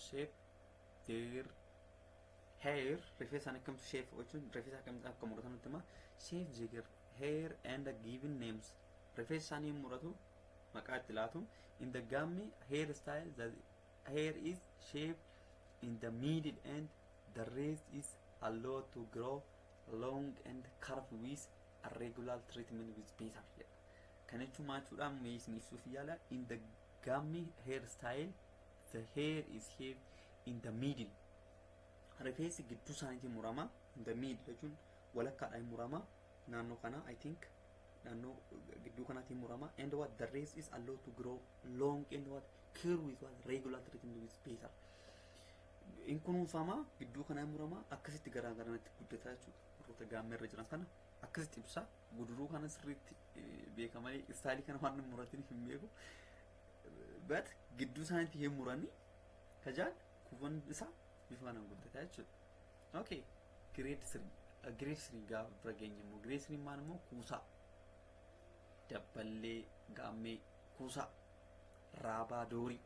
shape their hair, rifeensa isaanii akkamtu shape jechuun rifeensa akkamitti akka muratan nutti hima. Shape their hair and given names, rifeensa isaanii muratu, maqaa itti laatu. In the gamme hair style, the hair is shaped in the middle and the rest is allowed to grow. long and curved with a regular treatment with better jedha. Kana jechuun maal jechuudha? Mee isin ibsuuf yaala. In the Gamme hairstyle, the hair is shaved in the middle. Rifeensi gidduu isaaniitiin murama. In the middle jechuun walakkaadhaan murama. Naannoo kana, I think, naannoo gidduu kanaatiin murama. And what, the rest is allowed to grow long and what, curl with what, regular treatment with better. In kunuunfama, gidduu kanaa murama, akkasitti garaa garanatti guddataa jechuudha. Warroota gaammee irra jiran kana akkasitti ibsa. Guduruu kana sirriitti beekamanii style kana waan muratin hin beeku. But gidduu isaaniitti hin muranii kajaan kuufan isaa bifa kanaan guddataa jechuudha. Okay, grade 3. Grade 3 gaafa bira geenye immoo, grade 3 maal immoo? Kuusaa. Dabballee, gaammee, kuusaa, raabaa, doorii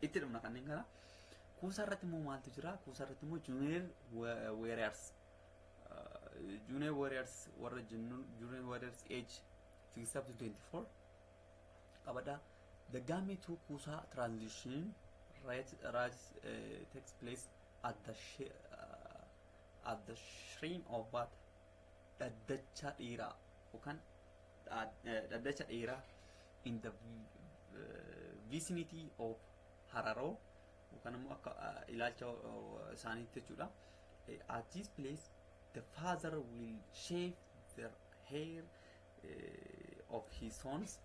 itti dhumna kanneen kana. Kuusaa irratti immoo maaltu jira? Kuusaa irratti immoo junior warriors. Junior warriors warra jennuun, junior warriors age 6 up to 24 qabadha. The Gamme to Kusa transition right takes place at the shrine of what, dhaddacha dhiiraa yookaan dhaddacha dheeraa in the vicinity of Hararoo yookaan immoo akka ilaalcha isaaniitti jechuudha. At this place the father will shave the hair of his sons.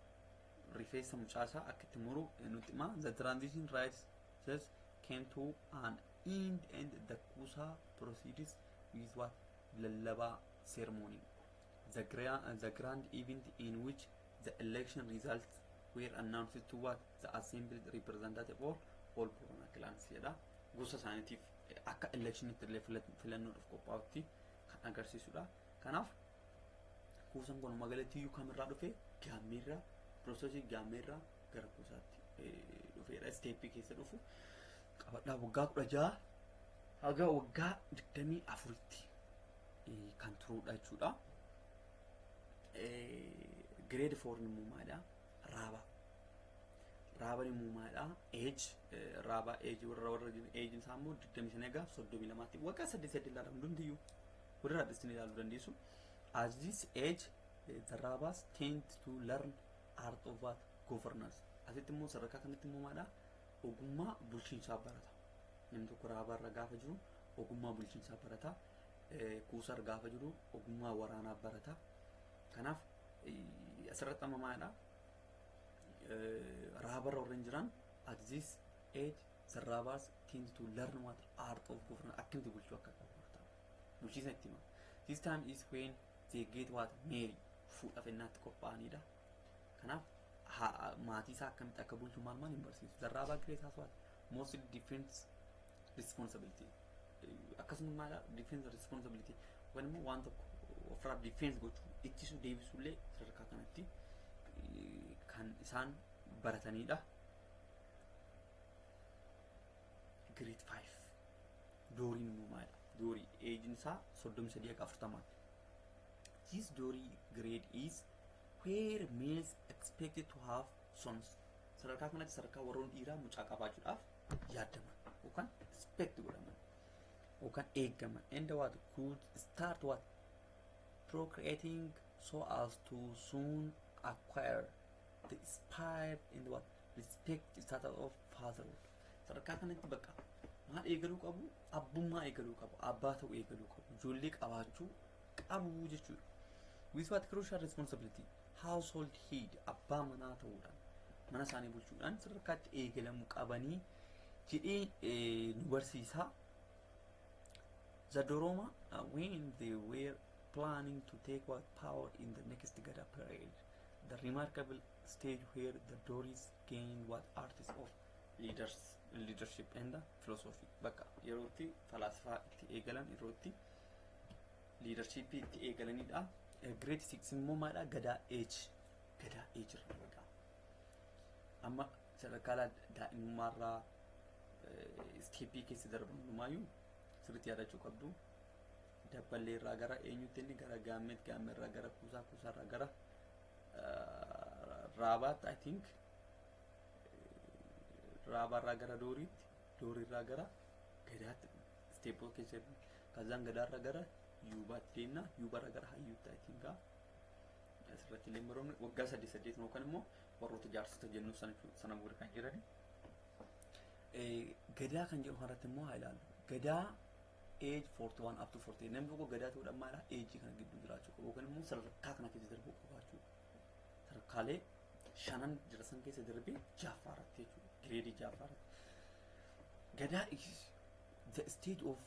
Rifeensa mucaasaa akka itti muru nutti hima. The transition rites just came to an end and the Kusa proceeds with what, lallabaa ceremony. The grand event in which the election results were announced to what, the assembled representative of all Borana clans jedha. Gosa isaaniitiif akka electionitti illee filannoodhaaf qophaa'utti kan agarsiisudha. Kanaaf kuusaan kun magaalattii iyyuu kamirraa dhufe? Gaammeerraa, processii gaammeerraa gara kuusaatti dhufeedha. Stepii keessa dhufu qabadhaa, waggaa 16 haga waggaa 24tti kan turuudha jechuudha. Grade four immoo maalidha? Raaba. Raaban immoo maalidha? Age raabaa age warra age isaa immoo 25 egaa 32tti, waggaa saddeet saddeet ilaala hundumtiyyuu warra raadhisanii ilaaluu dandeessu. At this age the raabas tend to learn art of what, governance. Asitti immoo sadarkaa kanatti immoo maalidha? Ogummaa bulchiinsaa barata. Namni tokko raabaarra gaafa jiru ogummaa bulchiinsaa barata. Kuusarra gaafa jiru ogummaa waraanaa barata. Kanaaf asirratti amma maalidha? Raabarra warreen jiran, at this age the raabas tend to learn what, art of governance, akkamitti bulchuu akka qabu barata. Bulchiinsa itti hima. This time is when they get what, marry, fuudhaaf ennaatti qophaa'anidha. Kanaaf maatii isaa akkamitti akka bulchu maal maal hin barsiisu. The raabaa grade has what, mostly defense responsibility. Akkasuma maal, defense responsibility yookaan immoo waan tokko ofirraa defense gochuu, ittisuu, deebisuu illee sadarkaa kanatti kan isaan baratanidha. Grade 5 dooriin immoo maalidha? Doorii ageiin isaa 33 akka 40. This doorii grade is where males expected to have sons. Sadarkaa kanatti sadarkaa warroon dhiiraa mucaa qabaachuudhaaf yaadaman yookaan expect godhaman yookaan eeggaman and what, could start what, procreating so as to soon acquire the inspired in what, respect status of fatherhood. Sadarkaa kanatti bakka maal eegaluu qabu? Abbummaa eegaluu qabu, abbaa ta'uu eegaluu qabu, ijoollee qabaachuu qabu jechuudha. With what, crucial responsibility, household head, abbaa manaa ta'uudhaan mana isaanii bulchuudhaan sadarkaatti eegalamuu qabanii jedhee nu barsiisa. The Doroma, when they were planning to take what, power in the next Gada period, the remarkable stage where the Doris gained what, artists of leaders, leadership and the philosophy. Bakka yerootti falaasfaa itti eegalan, yerootti leadership itti eegalanidha. Grade 6 immoo maalidha? Gadaa age. Gadaa age irra bakka. Amma sadarkaa daa'imummaarraa stepii keessa darban hundumaayyuu sirriitti yaadachuu qabdu. Dabballee irraa gara eenyutti inni gara gaammeet, gaammeerraa gara kuusaa, kuusaarraa gara raabaatti, I think, raabaarraa gara dooriitti, dooriirraa gara gadaatti stepoo keessa, kazaan gadaarraa gara Yuubaatti deemna. Yuubarra gara hayyuutti, I think, asirratti illee baroonni waggaa saddeet saddeet yookaan immoo warroota jaarsota jennu sana booda kan jirani. Gadaa kan jedhu kanarratti immoo haa ilaallu. Gadaa age 41 up to 40. Namni tokko gadaa ta'uudhaan maala age kana gidduu jiraachuu qabu yookaan immoo sadarkaa kana keessa darbuu qabaachuu, sadarkaalee shanan jira san keessa darbee jaaffaa irratti jechuudha, grade jaaffaa irratti. Gadaa is the stage of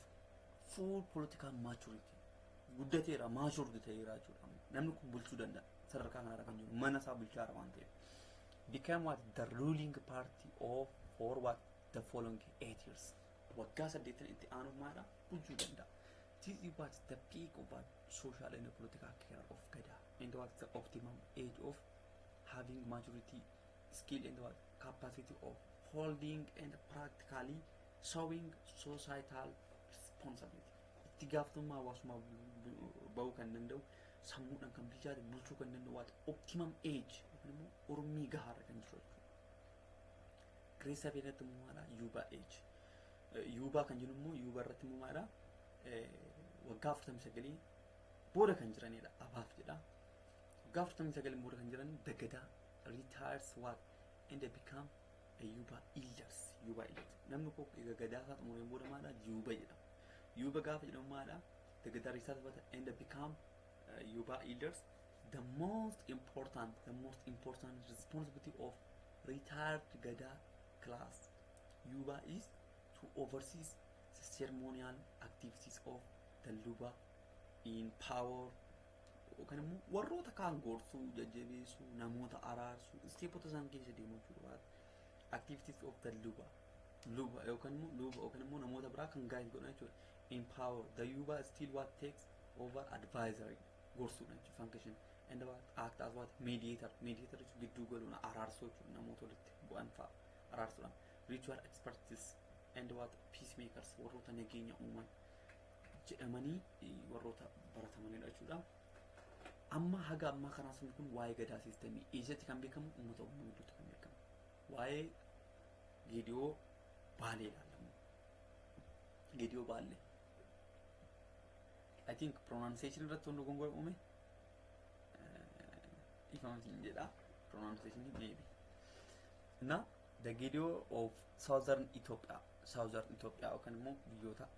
full political maturity. Guddateera, matured ta'eera jechuudha. Namni kun bulchuu danda'a sadarkaa kanarra kan jiru, mana isaa bulchaara waan ta'eef. Become what? The ruling party of for what? The following 8 years. Waggaa 8 itti aanuuf maadha bulchuu danda'a. This is what? The peak of what? Social and political career of Gada and what? The optimum age of having maturity, skill and what? Capacity of holding and practically showing societal responsibility. Itti gaafatamummaa hawaasummaa bahuu kan danda'u, sammuudhaan kan bilchaate, bulchuu kan danda'u, what? Optimum age yookaan immoo urmii gahaarra kan jiru jechuudha. Grade 7tti immoo maadha? Yuubaa age. Yuubaa kan jennu immoo, yuubaa irratti immoo maadha? Waggaa 49 booda kan jiranidha. Abaaf jedha. Waggaa 49 booda kan jiran, the Gadaa retires what? And they become a Yuba elders. Yuba elders. Namni koo egaa gadaa isaa xumureen booda maadha? Yuuba jedhama. Yuuba gaafa jedhamu maadha? The Gadaa retires what? And they become Yuba elders. The most important responsibility of retired Gada class Yuba is to oversee the ceremonial activities of the Luba in power, yookaan immoo warroota kaan gorsuu, jajjabeessuu, namoota araarsuu, stepota isaan keessa deemuu jechuudha. Activities of the Luba. Luba yookaan immoo Luba yookaan immoo namoota biraa kan guide godhan jechuudha. In power, the Yuba still what? Takes over advisory, gorsuudha jechuudha, function and what? Act as what? Mediator. Mediator jechuun gidduu galuun araarsuu jechuudha, namoota walitti bu'an fa'a araarsuudhaan. Ritual expertise and what? Peacemakers, warroota nageenya uuman jedhamanii warroota baratamanidha jechuudha. Amma haga ammaa kanaa sun kun waa'ee gadaa systemii eessatti kan beekamu? Uummata Oromoo gidduutti kan beekamu. Waa'ee Geediyoo Baalee ilaalamu. Geediyoo Baalee. I think pronunciation irratti wanti dogongora uume dhiifama siin jedha. Pronunciation maybe. Na the Gedeo of Southern Ethiopia, Southern Ethiopia yookaan immoo biyyoota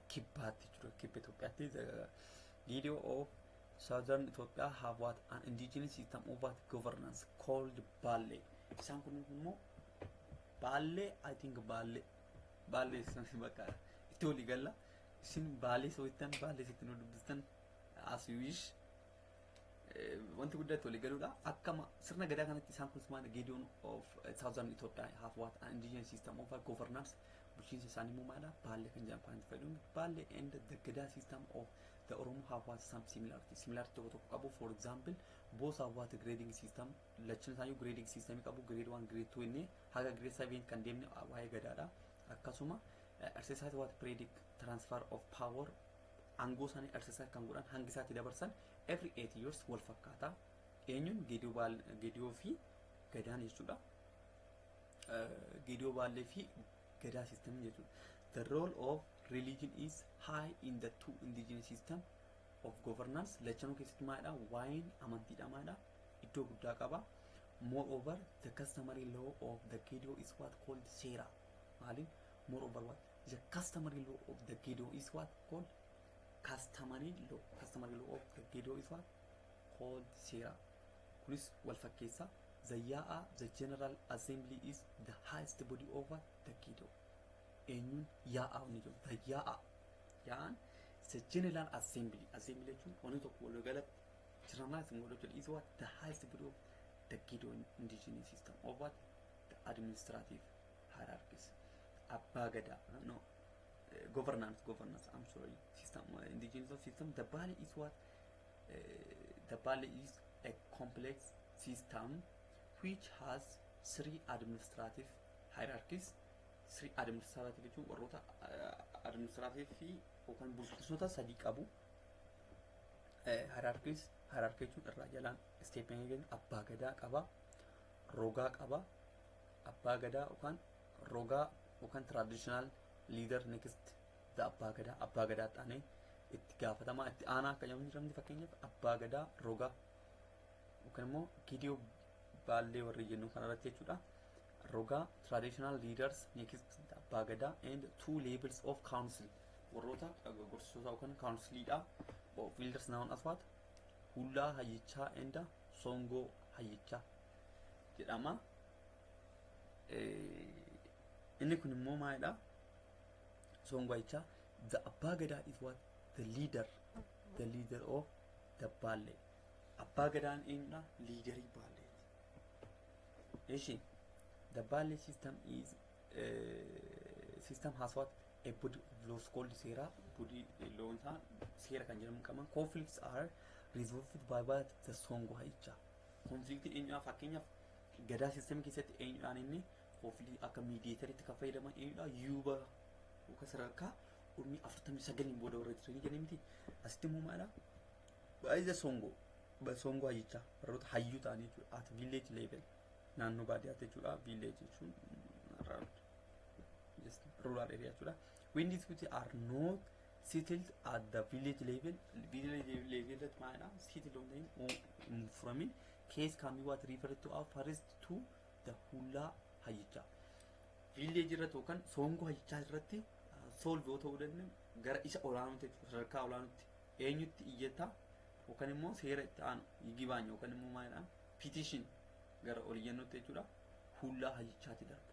kibbaatti jechuudha, kibba Itoophiyaatti. The Gedeo of Southern Ethiopia have what? An indigenous system of what? Governance called Baalee. Isaan kun immoo Baalee, I think Baalee bakka itti walii galla. Isin Baalee so'ittan, Baalee sitti nu dubbistan, as you wish. Wanti guddaa itti walii galuudha. Akkama sirna gadaa kanatti isaan kun maal? Gedeon of Southern Ethiopia have what? An indigenous system of governance. Bulchiinsa isaanii immoo maadha? Baallee kan jedhamu kan itti fayyadamu. Baallee and the Gadaa system of the Oromo have what? Some similarity. Similarity tokko tokko qabu. For example, both have what? Grading system. Lachan isaanii grading system qabu. Grade 1, grade 2 inni haga grade 7 kan deemne waa'ee gadaadha. Akkasuma exercise what? Periodic transfer of power, aangoo isaanii exercise kan godhan, hangi isaatti dabarsan every 8 years wal fakkaata. Eenyuun? Geediyoo fi gadaan jechuudha. Geediyoo Baallee fi Gadaa system jechuudha. The role of religion is high in the two indigenous system of governance. Lachanuu keessatti maalidha? Waa'een amantiidha maalidha? Iddoo guddaa qaba. Moreover, the customary law of the Gedeo is what? Called Seera. Maaliin? Moreover what? The customary law of the Gedeo is what? Called customary law. Customary law of the Gedeo is what? Called Seera. Kunis wal fakkeessa. The Ya'a, the General Assembly, is the highest body of what? The Gedeo. Eenyuun? Yaa'a ni jedhu. The Yaa'a. Yaa'an the General Assembly. Assembly jechuun wanti tokko walii galatti generalize godhu jechuudha. Is what? The highest body of the Gedeo indigenous system of what? The administrative hierarchies. Abbaa Gadaa. No. Governance, I'm sorry, system, indigenous system. The Bale is what? The Bale is a complex system which has three administrative hierarchies. Three administrative jechuun warroota administrative fi yookaan bulchitoota sadii qabu. Hierarchies, hierarchy jechuun irraa jalaan steppiin. Abbaa Gadaa qaba, rogaa qaba, abbaa gadaa yookaan rogaa yookaan traditional leader, next The Abbaa Gadaa, Abbaa Gadaa taanee itti gaafatamaa itti aanaa akka jedhamu jiramti. Fakkeenyaaf, Abbaa Gadaa Rogaa yookaan immoo Gidiyoo Baallee warri jennu kanarratti jechuudha. Rogaa traditional leaders, next Abbaa Gadaa and two levels of council, warroota gorsitoota yookaan counciliidha of elders known as what? Hullaa Hayyichaa and Songoo Hayyichaa jedhama. Inni kun immoo maalidha? Songoo Hayyichaa. The Abbaa Gadaa is what? The leader of the Baallee. Abbaa Gadaan eenyudha? Leaderii Baalleeti. Ishi the Baallee system is system has what? A body of laws called seera. Body laws seera kan jedhamu qaban. Conflicts are resolved by what? The Songoo Hayyichaa. Conflictiin eenyudha? Fakkeenyaaf, Gadaa system keessatti eenyudhaan inni conflict akka mediatoritti kan fayyadaman eenyudha? Yuuba yookaan sadarkaa urmii 49n booda warra jiranii jennee miti. Asitti immoo maalidha? Baay'ee Songoo Hayyichaa, warroota hayyuu ta'anii jechuudha. At village level, naannoo baadiyyaatti jechuudha. Village jechuun around just rural area jechuudha. When disputes are not settled at the village level, village level irratti maalidha? Settled on ta'in furamin, case can be what? Referred to first to the Hullaa Hayyichaa. Village irratti yookaan Songoo Hayyichaa irratti solve yoo ta'uu danda'u, gara isa olaanutti jechuudha. Sadarkaa olaanutti eenyutti iyyata yookaan immoo seera itti aanu yigibaany yookaan immoo maalidha? Petition gara oliyyannootti jechuudha. Hullaa Hayyichaatti darba.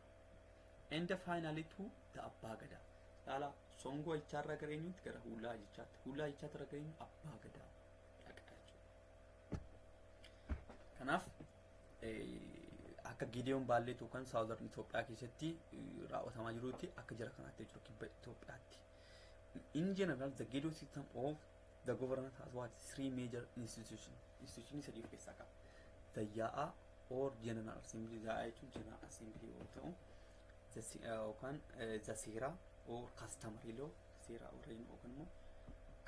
And finally to the Abbaa Gadaa. Laala, Songoo Hayyichaarraa gara eenyutti? Gara Hullaa Hayyichaatti. Hullaa Hayyichaatti gara eenyu? Abbaa Gadaa dhaqa jechuudha. Kanaaf akka Gideon Baallee yookaan Southern Itoophiyaa keessatti raawwatamaa jirutti akka jira kanaatti jechuudha kibba Itoophiyaatti. In general, the Gedeo system of the government has what? Three major institution. Institution sadii of keessaa qaba. The Ya'a or General Assembly. Ya'a jechuun General Assembly yoo ta'u, yookaan the Seera or customary law, seera warreen yookaan immoo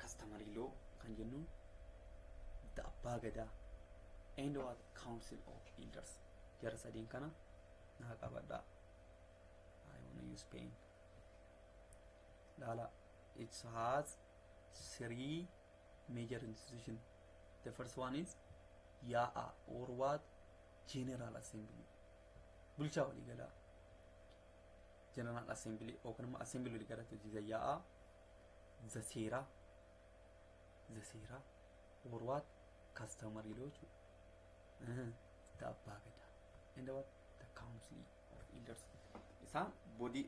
customary law kan jennuun, the Abbaa Gadaa and what? Council of Elders. Jara sadiin kana naa qabadhaa. I wanna use pen. Laala, it has three major institution. The first one is Ya'a or what? General Assembly, bulchaa waliigalaa. General Assembly yookaan immoo Assembly waliigalaatti hojii Ya'a, the Seera or what? Customary law jechuudha, the Abbaa Gadaa and what? The Council of Elders. Isaan body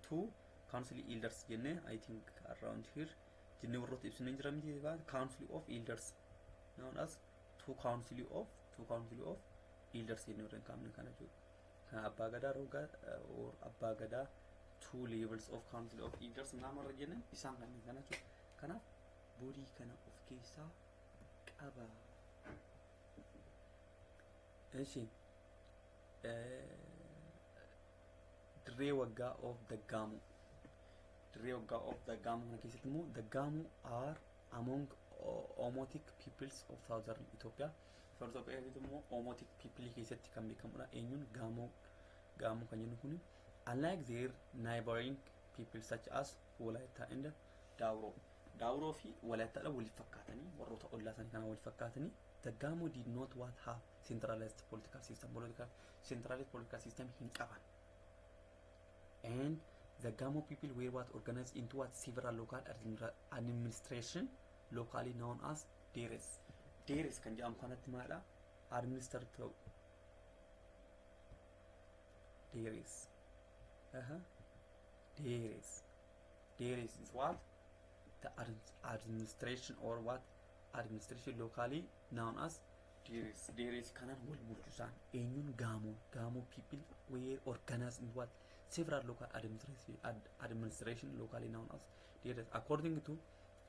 two Council Elders jennee, I think around here jennee warroota ibsinee jira miti? Council of Elders known as two Council of Elders jennee warreen kaa'amne kana jechuudha. Kan Abbaa Gadaa Rogaa or Abbaa Gadaa, two levels of Council of Elders namarra jenneen isaan kanneen kana jechuudha. Kanaaf body kana of keessaa qaba. Ishi dirree waggaa of the Gaamoo. Dirree waggaa of the Gaamoo kana keessatti immoo, the Gaamoo are among Omotic peoples of Southern Ethiopia. Southern Ethiopia keessatti immoo Omotic people keessatti kan beekamudha. Eenyuun? Gaamoo. Gaamoo kan jennu kuni, unlike their neighboring people such as Walaayittaa and Daawuroo. Daawuroo fi Walaayittaadha waliif fakkaatanii, warroota ollaa isaanii kana waliif fakkaatanii, the Gamo did not what? Have centralized political system. Political centralized political system hin qaban. And the Gamo people were what? Organized into what? Several local administration locally known as Deres. Deres kan jedhamu kanatti maalidha? Administer ta'u. Deres. Deres. Deres is what? The administration or what? Administration locally known as Deres. Deres kanaan wal bulchu isaan. Eenyuun? Gaamoo. Gaamoo people were organized in what? Several local administration locally known as Deres. According to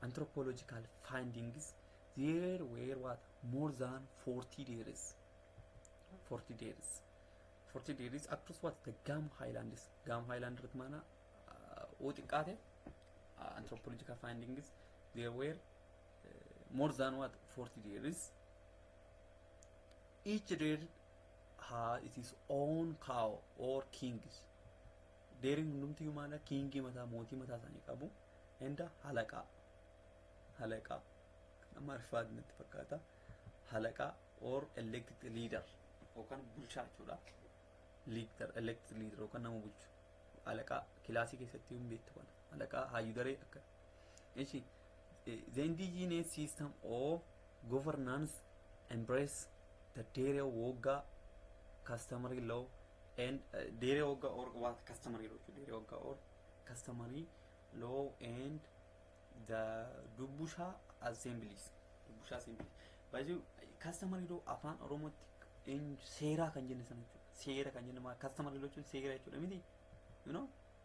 anthropological findings, there were what? More than 40 Deres. 40 Deres. 40 Deres across what? The Gamo Highlands. Gamo Highland irratti maana oo xiqqaate, anthropological findings, there were more than what? 40 Deres. Each dere has its own cow or kings. Deeriin hundumtiyyuu maala? Kingii mataa, mootii mataa isaanii qabu. And halaqaa, halaqaa Amaariffaatti natti fakkaata. Halaqaa or elected leader yookaan bulchaa jechuudha. Leader, elected leader yookaan nama bulchu. Halaqaa kilaasii keessatti hin beektu kana. Halaqaa, hayyuu daree akka. Ishi, the indigenous system of governance embrace the Dere Woga customary law and Dere Woga or what, customary law, Dere Woga or customary law and the Dubusha assemblies. Dubusha assemblies. Baay'ee customary law Afaan Oromootti seeraa kan jenne sana jechuudha. Seera kan jenne maal? Customary law jechuun seera jechuudha miti?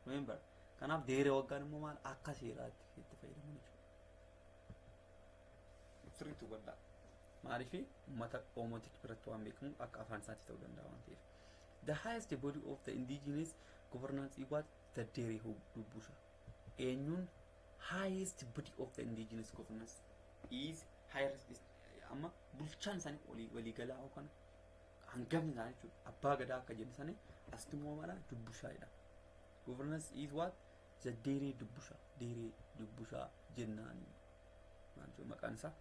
Remember. Kanaaf Dere Waggaan immoo maal, akka seeraatti itti fayyadamu jechuudha. Sirriitti hubadhaa. Maaliif? Uummata Oromootik biratti waan beekamu akka afaan isaatti ta'uu danda'a waan ta'eef. The highest body of the indigenous governance is what? The Dere Dubbusha. Eenyuun highest body of the indigenous governance is highest is, amma bulchaan isaanii walii waliigalaa yookaan hangafni isaanii jechuudha. Abbaa gadaa akka jennu sanii asitti immoo maala, Dubbushaadha. Governance is what? The Dere Dubbusha. Dere Dubbusha jennaani. Maal jedhu maqaan isaa?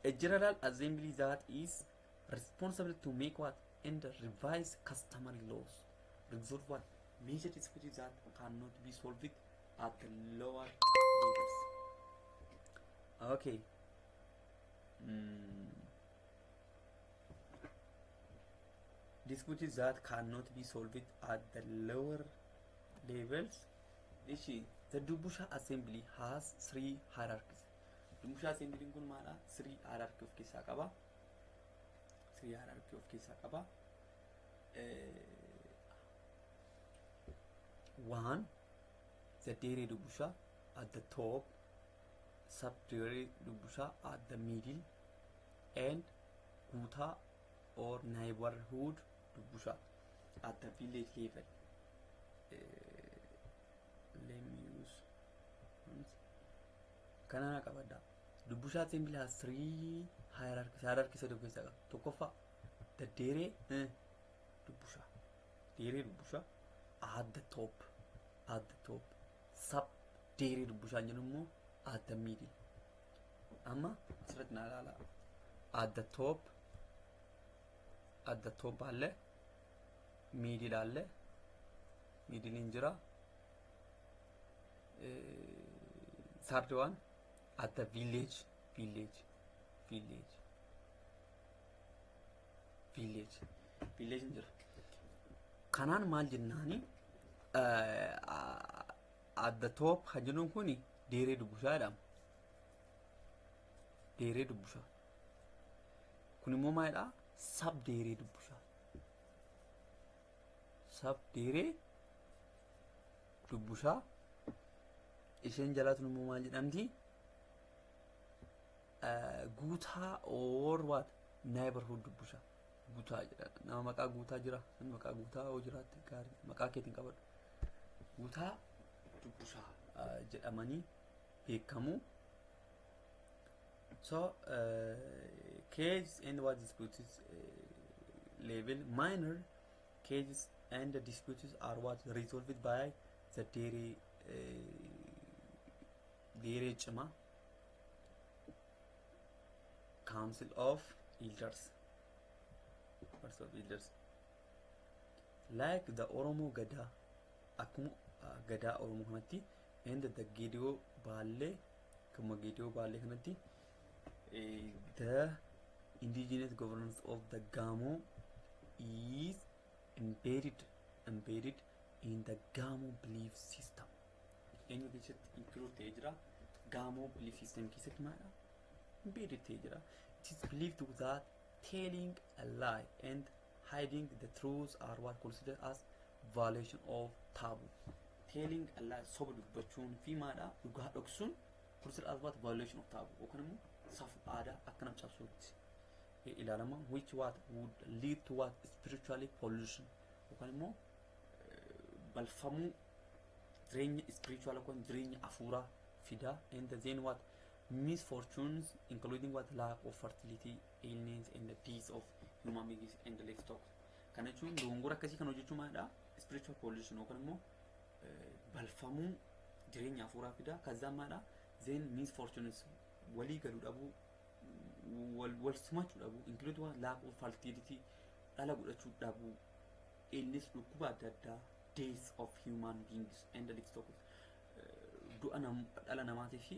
A general assembly that is responsible to make what? And revise customary laws. Resolve what? Major disputes that cannot be solved at the lower levels. Okay. Disputes that cannot be solved at the lower levels. Ishi, the Dubusha Assembly has three hierarchies. Dubusha Assembly kun maadha? Three hierarchy of keessaa qaba. Three hierarchy of keessaa qaba. One, the Dere Dubusha at the top, sub Dere Dubusha at the middle, and Guta or neighborhood Dubusha at the village level. Let me use kana qabadha. Dubusha Assembly has three hierarchies. Hierarchy sadii of keessaa qaba. Tokkoffaa, the Dere Dubusha. Dere Dubusha at the top, at the top. Sub Dere Dubusha jennu immoo at the middle. Amma asirratti naa ilaala. At the top, at the top አለ, middle አለ, middle jira, third one at the village, village, village, village, village jira. Kanaan maal jennaani? At the top kan jennuun kuni Deeree Dubbushaa jedhama. Deeree Dubbushaa kun immoo maalidha? Sub Deeree Dubbushaa, sub Deeree Dubbushaa. Isheen jalaatun immoo maal jedhamti? Guutaa or what, neighborhood Dubbushaa. Guutaa jedha. Nama maqaa Guutaa jira? Namni maqaa Guutaa yoo jiraatte gaarii, maqaa keetiin qabadhu. Guutaa Dubbushaa jedhamanii beekamu. So cases and what, disputes level, minor cases and the disputes are what, resolved by the Dere Chima Council of Elders, Council of Elders, like the Oromo Gada, akkuma Gadaa Oromoo kanatti, and the Gedeo Baalee, akkuma Gedeo Baalee kanatti. The indigenous governance of the Gamo is embedded in the Gamo belief system. Eenyu keessatti include ta'ee jira? Gamo belief system keessatti maalidha? Embedded ta'ee jira. It is believed that telling a lie and hiding the truth are what, considered as violation of taboo. Telling a lie, soba dubbachuun fi maalidha, dhugaa dhoksuun, considered as what, violation of taboo yookaan immoo safuu aadaa akka nama cabsuutti ilaalama, which what, would lead to what, spiritually pollution yookaan immoo balfamuu jireenya spiritual yookaan jireenya afuuraa fida, and then what, misfortunes including what, lack of fertility, illness and the death of human beings and the livestock. Kana jechuun dogongora akkasii kan hojjechuu maalidha, spiritual pollution yookaan immoo balfamuu. Jireenya hafuuraa fidaa kazzaa maadha. Then misfortunes, walii galuu dhabuu, wal simachuu dhabuu, include one lack of fertility, dhala godhachuu dhabuu, illness, dhukkuba adda addaa, death of human beings and livestock, du'a dhala namaatii fi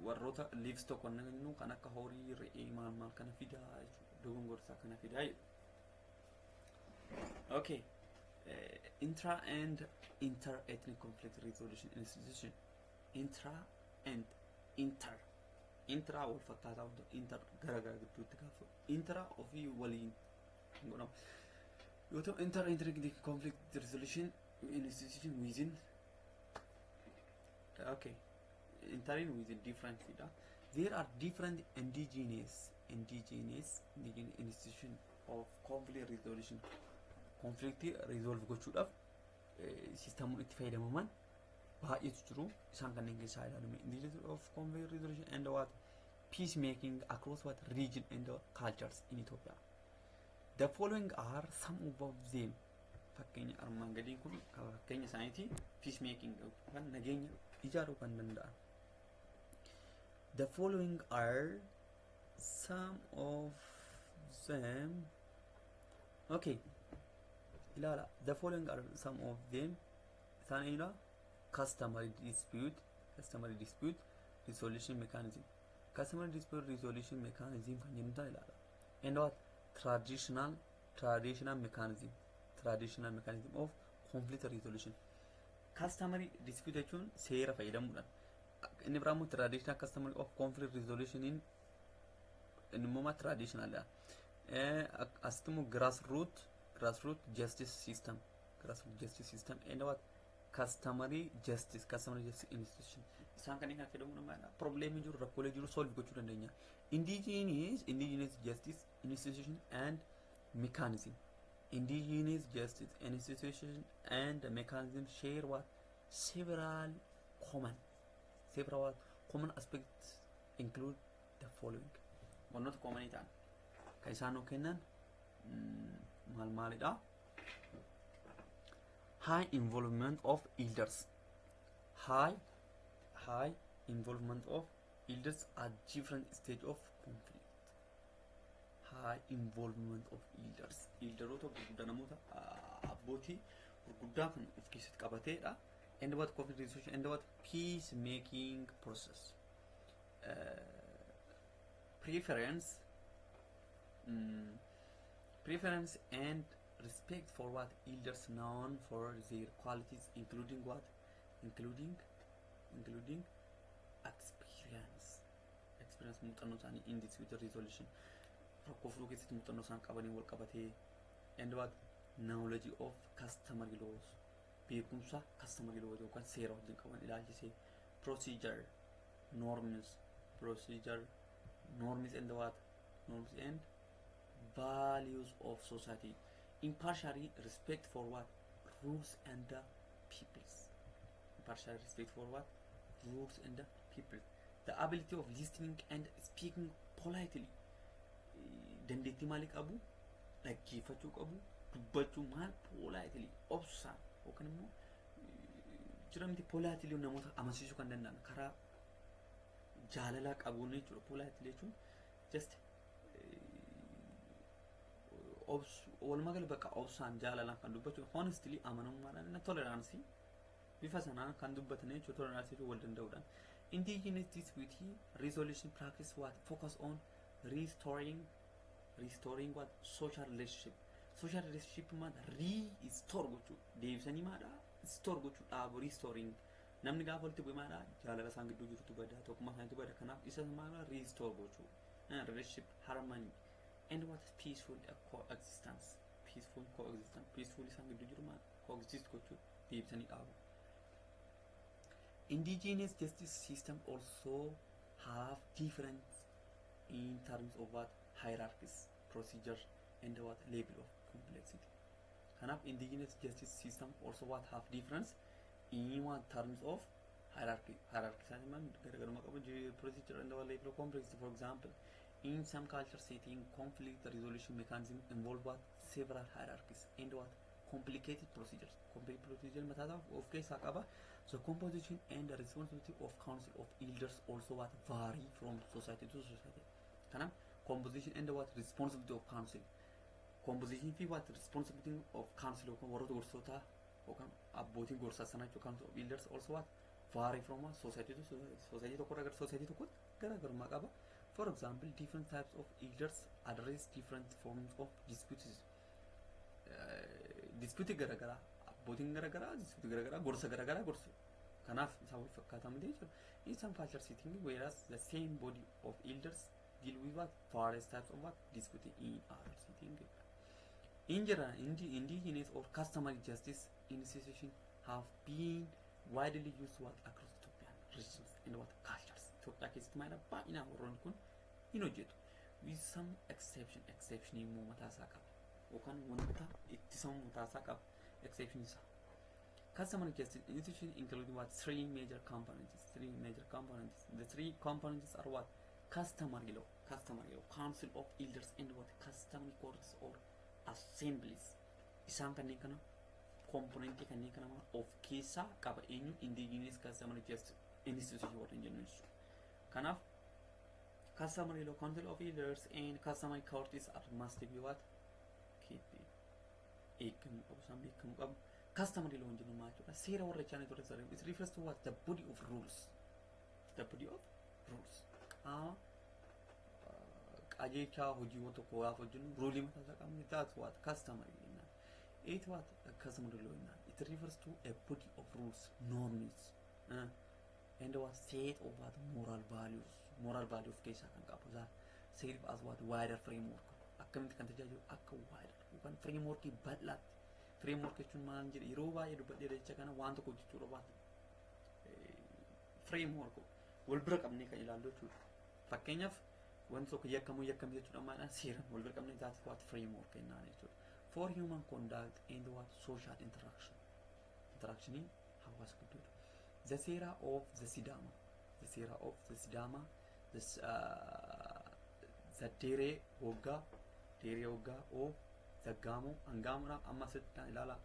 warroota livestock wannan jennu kan akka horii, re'ee, maal maal kana fidaa jechuudha. Dogongorsaa kana fidaa jechuudha. Okay. Intra and inter-ethnic conflict resolution institution. Intra and inter. Intra wal fakkaataa wanta inter gara gara gidduutti gaafa intra ofii waliin godhamu. Yoo ta'u, inter ethnic conflict resolution institution within, okay, interin within different dha. There are different indigenous institution of conflict resolution. Conflict resolve gochuudhaaf sisteemuun itti fayyadamaman baay'eetu jiru. Isaan kanneen keessaa ilaalume indigenous of conflict resolution and what peace making across what region and cultures in Ethiopia. The following are some of them. Fakkeenya armaan gadiin kun fakkeenya isaaniiti, peace making yookaan nageenya ijaaruu kan danda'an. The following are some of them. Okay, ilaala. The following are some of them. Isaan eenyudha? Customary dispute resolution mechanism. Customary dispute resolution mechanism kan jennu tan ilaala. And what traditional mechanism of conflict resolution. Customary dispute jechuun seera fayyadamuudhaan. Inni biraa immoo traditional customary of conflict resolution in, inni immoo traditional dha. Asitti immoo grassroot justice system, grassroot justice system and what customary justice institution. Isaan kanneen kana fayyadamuudhaan maalidha, probleemii jiru, rakkoolee jiru solve gochuu dandeenya. Indigenous justice institution and mechanism. Indigenous justice institution and mechanism share what several what common aspects include the following. Wantoota commonii ta'an kan isaan nuu kennan maal maalidha? High involvement of elders, high involvement of elders at different stage of conflict. High involvement of elders, elderoota gurguddaa, namoota abbootii gurguddaa kan of keessatti qabateedha. And what conflict resolution and what peace making process. Preference and respect for what elders known for their qualities, including what including experience, muuxannoo isaanii, in dispute resolution, rakkoo furuu keessatti muuxannoo isaan qabanii wal qabatee, and what knowledge of customary laws, beekumsa customary laws yookaan seera wajjin qaban ilaalchisee, procedure norms and what norms and values of society, impartially respect for what rules and the peoples, impartial respect for what rules and the people, the ability of listening and speaking politely, dandeettii maalii qabu, dhaggeeffachuu qabu, dubbachuu maal politely, obsaan yookaan immoo jira miti, politely namoota amansiisuu kan danda'an karaa jaalalaa qabuun jechuudha. Politely jechuun just walumaa gala bakka obsaan jaalalaan kan dubbachuu, honestly, amanamummaadhaan, tolerance, bifa sanaan kan dubbatan jechuudha. Tolerance wal danda'uudhaan. Indigenous dispute resolution practice what focus on restoring what social relationship. Social relationship maal restore gochuu, deebisanii maadha restore gochuu dhaabu. Restoring, namni gaafa walitti bu'e maadha, jaalala isaan gidduu jirutu bada, tokkummaa isaaniitu bada. Kanaaf isa maadha restore gochuu, relationship harmony and what peaceful coexistence, peaceful coexistence, peaceful isaan gidduu jiru maal coexist gochuu, deebisanii dhaabu. Indigenous justice system also have different in terms of what hierarchies, procedure and what level of complexity. Kanaaf indigenous justice system also what have difference in what terms of hierarchy. Hierarchy isaanii maal garaagarummaa qabu, procedure and what level of complexity. For example, in some culture setting, conflict resolution mechanism involve what several hierarchies and what Complicated procedures. Complicated procedure mataa isaa of keessaa qaba. The composition and the responsibility of council of elders also what vary from society to society. Kanaaf composition and what responsibility of council. Composition fi what responsibility of council yookaan warroota gorsootaa yookaan abbootiin gorsaa sana jechuudha, council of elders also what vary from society to society. Society tokko irraa gara society tokkotti garaagarummaa qaba. For example, different types of elders address different forms of disputes. Dispute garaagaraa, abbootiin garaagaraa dispute garaagaraa, gorsa garaagaraa gorsu. Kanaaf isaan wal fakkaataa miti jechuudha. In some culture setting, whereas the same body of elders deal with what various types of what dispute in other setting. In general, indigenous or customary justice institutions have been widely used what across Ethiopian regions and what cultures. Itoophiyaa keessatti maal baay'inaan warroonni kun hin hojjetu. With some exception, exception immoo mataa isaa qaba. Yookaan wanta ittisamu mataa isaa qaba. Exception isaa. Customary justice institution including what three major components. Three major components. The three components are what? Customary law, council of elders and what customary courts or assemblies. Isaan kanneen kana, componentii kanneen kana of keessaa qaba eenyu indigenous customary justice institution warreen jennu jechuudha. Kanaaf customary law, council of elders and customary courts are must be what keep, eegamuu qabu, isaan beekamuu qabu. Customary law jennu maal jechuudha? Seera warra chaanii ture saree. It refers to what? The body of rules. The body of rules. Qaama qajeelchaa hojiiwwan tokko gaafa hojjennu rulii mataa isaa qabni. That's what customary jennaan. It what customary law jennaan. It refers to a body of rules, norms, and what set of what moral values. Moral value of keessaa kan qabu. That serve as what wider framework. Akkamitti kan tajaajilu? Akka wider yookaan frameworkii bal'aatti. Framework jechuun maal jedhe? Yeroo baay'ee dubbadhee jecha kana, waan tokko hojjechuu barbaadu framework wal bira qabnee kan ilaallu jechuudha. Fakkeenyaaf wanti tokko yakkamuu yakkamii jechuudha maadhaan seeraan wal bira qabnee, that's what framework jennaan jechuudha. For human conduct and what social interaction. Interactionii hawaasa gidduudha. The Seera of the Sidama. The Seera of the Sidama. The Dere Woggaa. Dere Woggaa of the Gamo. Angaamoodha amma asitti ilaala.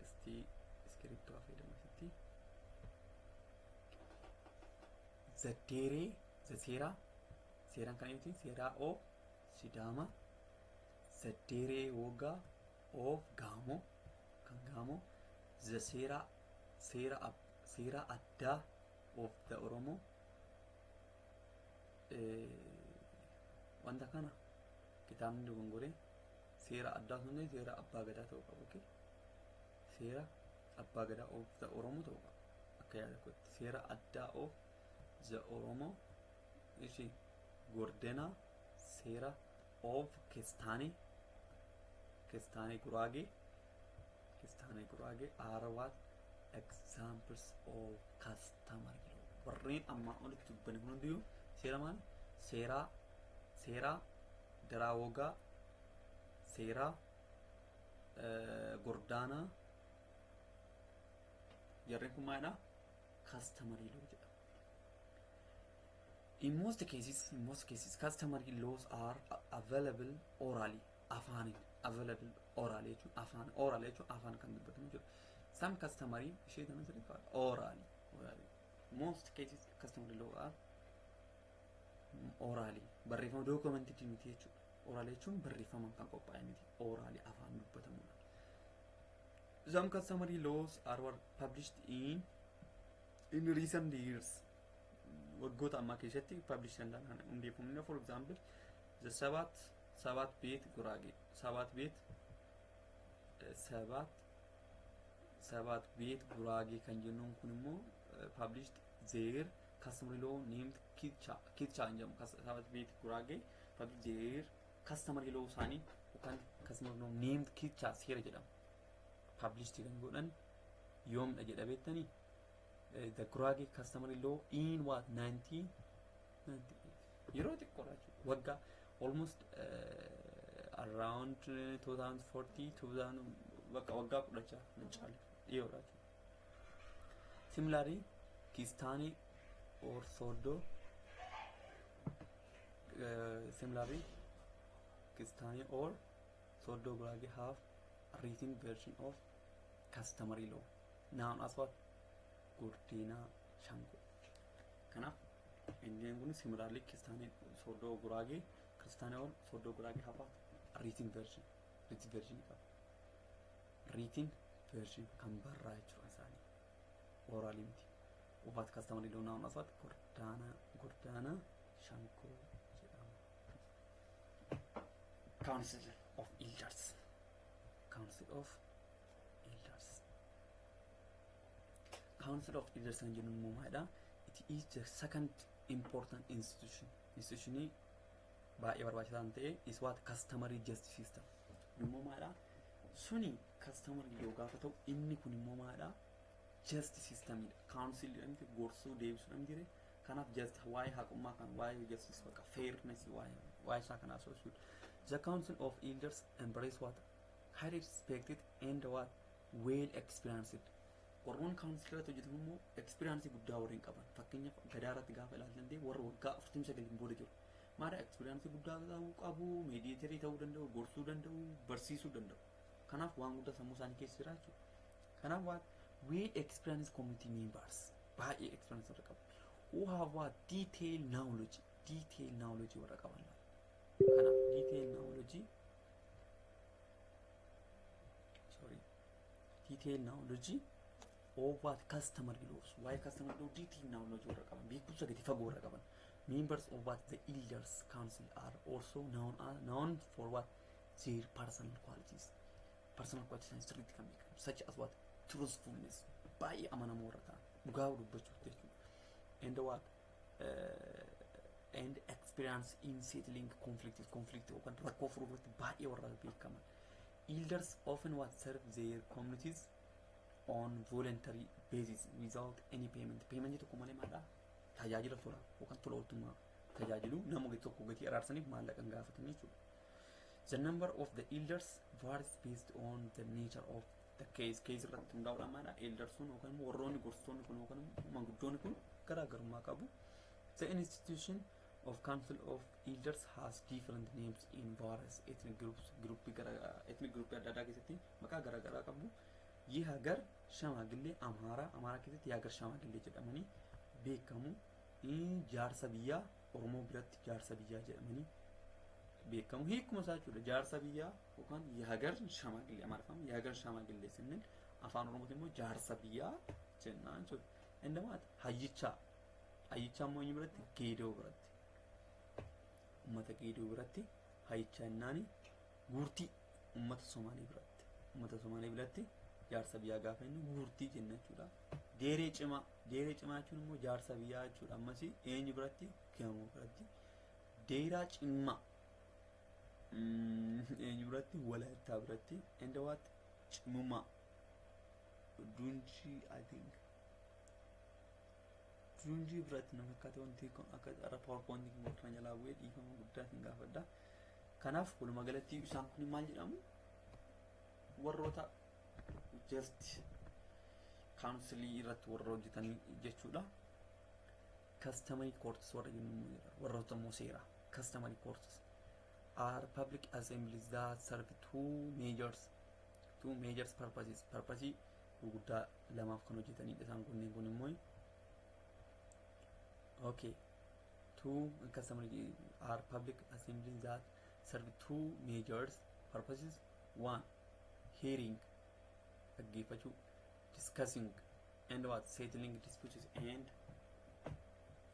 Isti iskiriptoo fayyadamu asitti. The Dere, the Seera. Seeraan kan eenyuti? Seeraa of Sidama. The Dere Woggaa of Gaamo. Kan Gaamo. The Seera Addaa of the Oromo. Wanta kana kitaabni dogongoree, seera addaa sun seera abbaa gadaa ta'uu qaba. Okay? Seera abbaa gadaa of the Oromo ta'uu qaba. Akka yaada kootti seera addaa of the Oromo ishi Gordena, seera of Kestaanee Guraagee, Kestaanee Guraagee are what examples of customary law. Warreen ammaa olitti dubbanne kun hundiyyuu seera maal? Seeraa daraa wogaa, seeraa gordaanaa, jarreen kun maalidha? Customary law jedhama. In most cases, customary laws are available orally. Afaaniin available orally jechuun afaan, orally jechuun afaan kan dubbatamu jechuudha. Some customary ishee kana sirrii orally. Orally. Most cases customary law are orally. Barreeffama documented miti jechuudha. Orally jechuun barreeffamaan kan qophaa'e miti. Orally afaan dubbatamudha. Some customary laws are were published in recent years. Waggoota ammaa keessatti publish kan ta'an hundeeffamne. For example, the Sabat Bet Guraagee, Sabat Bet Sabat Bet Guraagee kan jennuun kun immoo published their customary law named Kitcha. Kitcha hin jedhamu. Sabat Bet Guraagee published their customary law isaanii yookaan customary law named Kitcha seera jedhama. Published kan godhan yoomdha jedha beektanii? The Gurage customary law in what 1998, yeroo xiqqoodha jechuudha, waggaa almost around 2040 2000, bakka waggaa 16 hin caalle, dhiyoodha jechuudha. Similarly, Kistani or Sodo, similarly Kistani or Sodo Gurage have written version of customary law known as what? Gordina Shango. Kanaaf inni kun similarly Kiristaanii Soddoo Guraagee, Kiristaanii ol Soddoo Guraagee have written version, written version qaba. Written version kan barraa jechuudha isaanii. Oral miti. What customary law known as what? Gordaana Shankoo jedhama. Council of Elders. Council of Elders. Council of Elders kan jennu immoo maalidha? It is the second important institution. Institutionii baay'ee barbaachisaa kan ta'e is what? Customary justice system. Immoo maalidha? Suni customary yoo gaafa ta'u, inni kun immoo maalidha? Justice systemidha. Council jedhamti gorsuu deebisuudhaan jire. Kanaaf just waa'ee haqummaa kan waa'ee justice bakka fairness waa'ee isaa kanaaf socho'udha. The Council of Elders embrace what? Highly respected and what? Well experienced. Warroon council irratti hojjetan immoo experience guddaa warreen qaban. Fakkeenyaaf, Gadaa irratti gaafa ilaaltan ta'e, warra waggaa 49 booda jiru. Maadha, experience guddaa ta'uu qabu, mediatorii ta'uu danda'u, gorsuu danda'u, barsiisuu danda'u. Kanaaf waan guddaa sammuu isaanii keessa jira jechuudha. Kanaaf what? Well experienced community members baay'ee experience warra qabu. Who have what? Detailed knowledge, detailed knowledge warra qaban. Kanaaf detailed knowledge, sorry, detailed knowledge of what? Customary laws. Waa'ee customary law detailed knowledge warra qaban, beekumsa gadi fagoo warra qaban. Members of what? The Elders Council are also known for what? Their personal qualities. Personal qualities isaan sirriitti kan beekamu, such as what? Truthfulness, baay'ee amanamoo warra ta'an, dhugaa dubbachuu jechuudha, and what? And experience in settling conflicts, conflict yookaan rakkoo furuu irratti baay'ee warra beekaman. Elders often what? Serve their communities on voluntary basis without any payment. Payment tokko malee maadha, tajaajila tola yookaan tola ooltummaa tajaajilu. Nama tokko gatii araarsaniif maallaqa hin gaafatan jechuudha. The number of the elders varies based on the nature of the case. Case irratti hundaa'uudhaan maadha, elders sun yookaan immoo warroonni gorsitoonni kun yookaan immoo manguddoonni kun garaagarummaa qabu. The institution of Council of Elders has different names in various ethnic groups. Group gara ethnic group adda addaa keessatti maqaa garaagaraa qabu. የሀገር ሽማግሌ አማራ አማራ keessatti የሀገር ሽማግሌ jedhamanii beekamu. Jaarsa biyyaa Oromoo biratti jaarsa biyyaa jedhamanii beekamu. Hiikuma isaa jechuudha. Jaarsa biyyaa yookaan የሀገር ሽማግሌ amaariffaan የሀገር ሽማግሌ ስንል Afaan Oromootiin immoo jaarsa biyyaa jennaan jechuudha. Inni maati? Hayyichaa. Hayyichaa immoo eenyu biratti? Geedoo biratti. Uummata Geedoo biratti hayyichaa jennaani. Guurtii uummata Somaalee biratti. Uummata Somaalee biratti jaarsa biyyaa gaafa inni guurtii jenna jechuudha. Deeree cimaa. Deeree cimaa jechuun immoo jaarsa biyyaa jechuudha. Ammas eenyu biratti? Gamoo biratti. Deeraa cimaa. Eenyu biratti? Walaayittaa biratti. And what? Cimummaa. Dunjii, I think. Dunjii biratti nama fakkaate. Wanti kun akka irra PowerPoint kun jalaa bu'ee dhiifama guddaa hin gaafadha. Kanaaf walumaa galatti isaan kun maal jedhamu? Warroota just councilii irratti warra hojjetanii jechuudha. Customary courts warra jennu immoo jira. Warroota immoo seera. Customary courts are public assemblies that serve two major purposes. Purpose gurguddaa lamaaf kan hojjetanidha isaan kunneen kun immoo. Okay. Two customary are public assemblies that serve two major purposes. One, hearing, dhaggeeffachuu, discussing and what? Settling disputes, and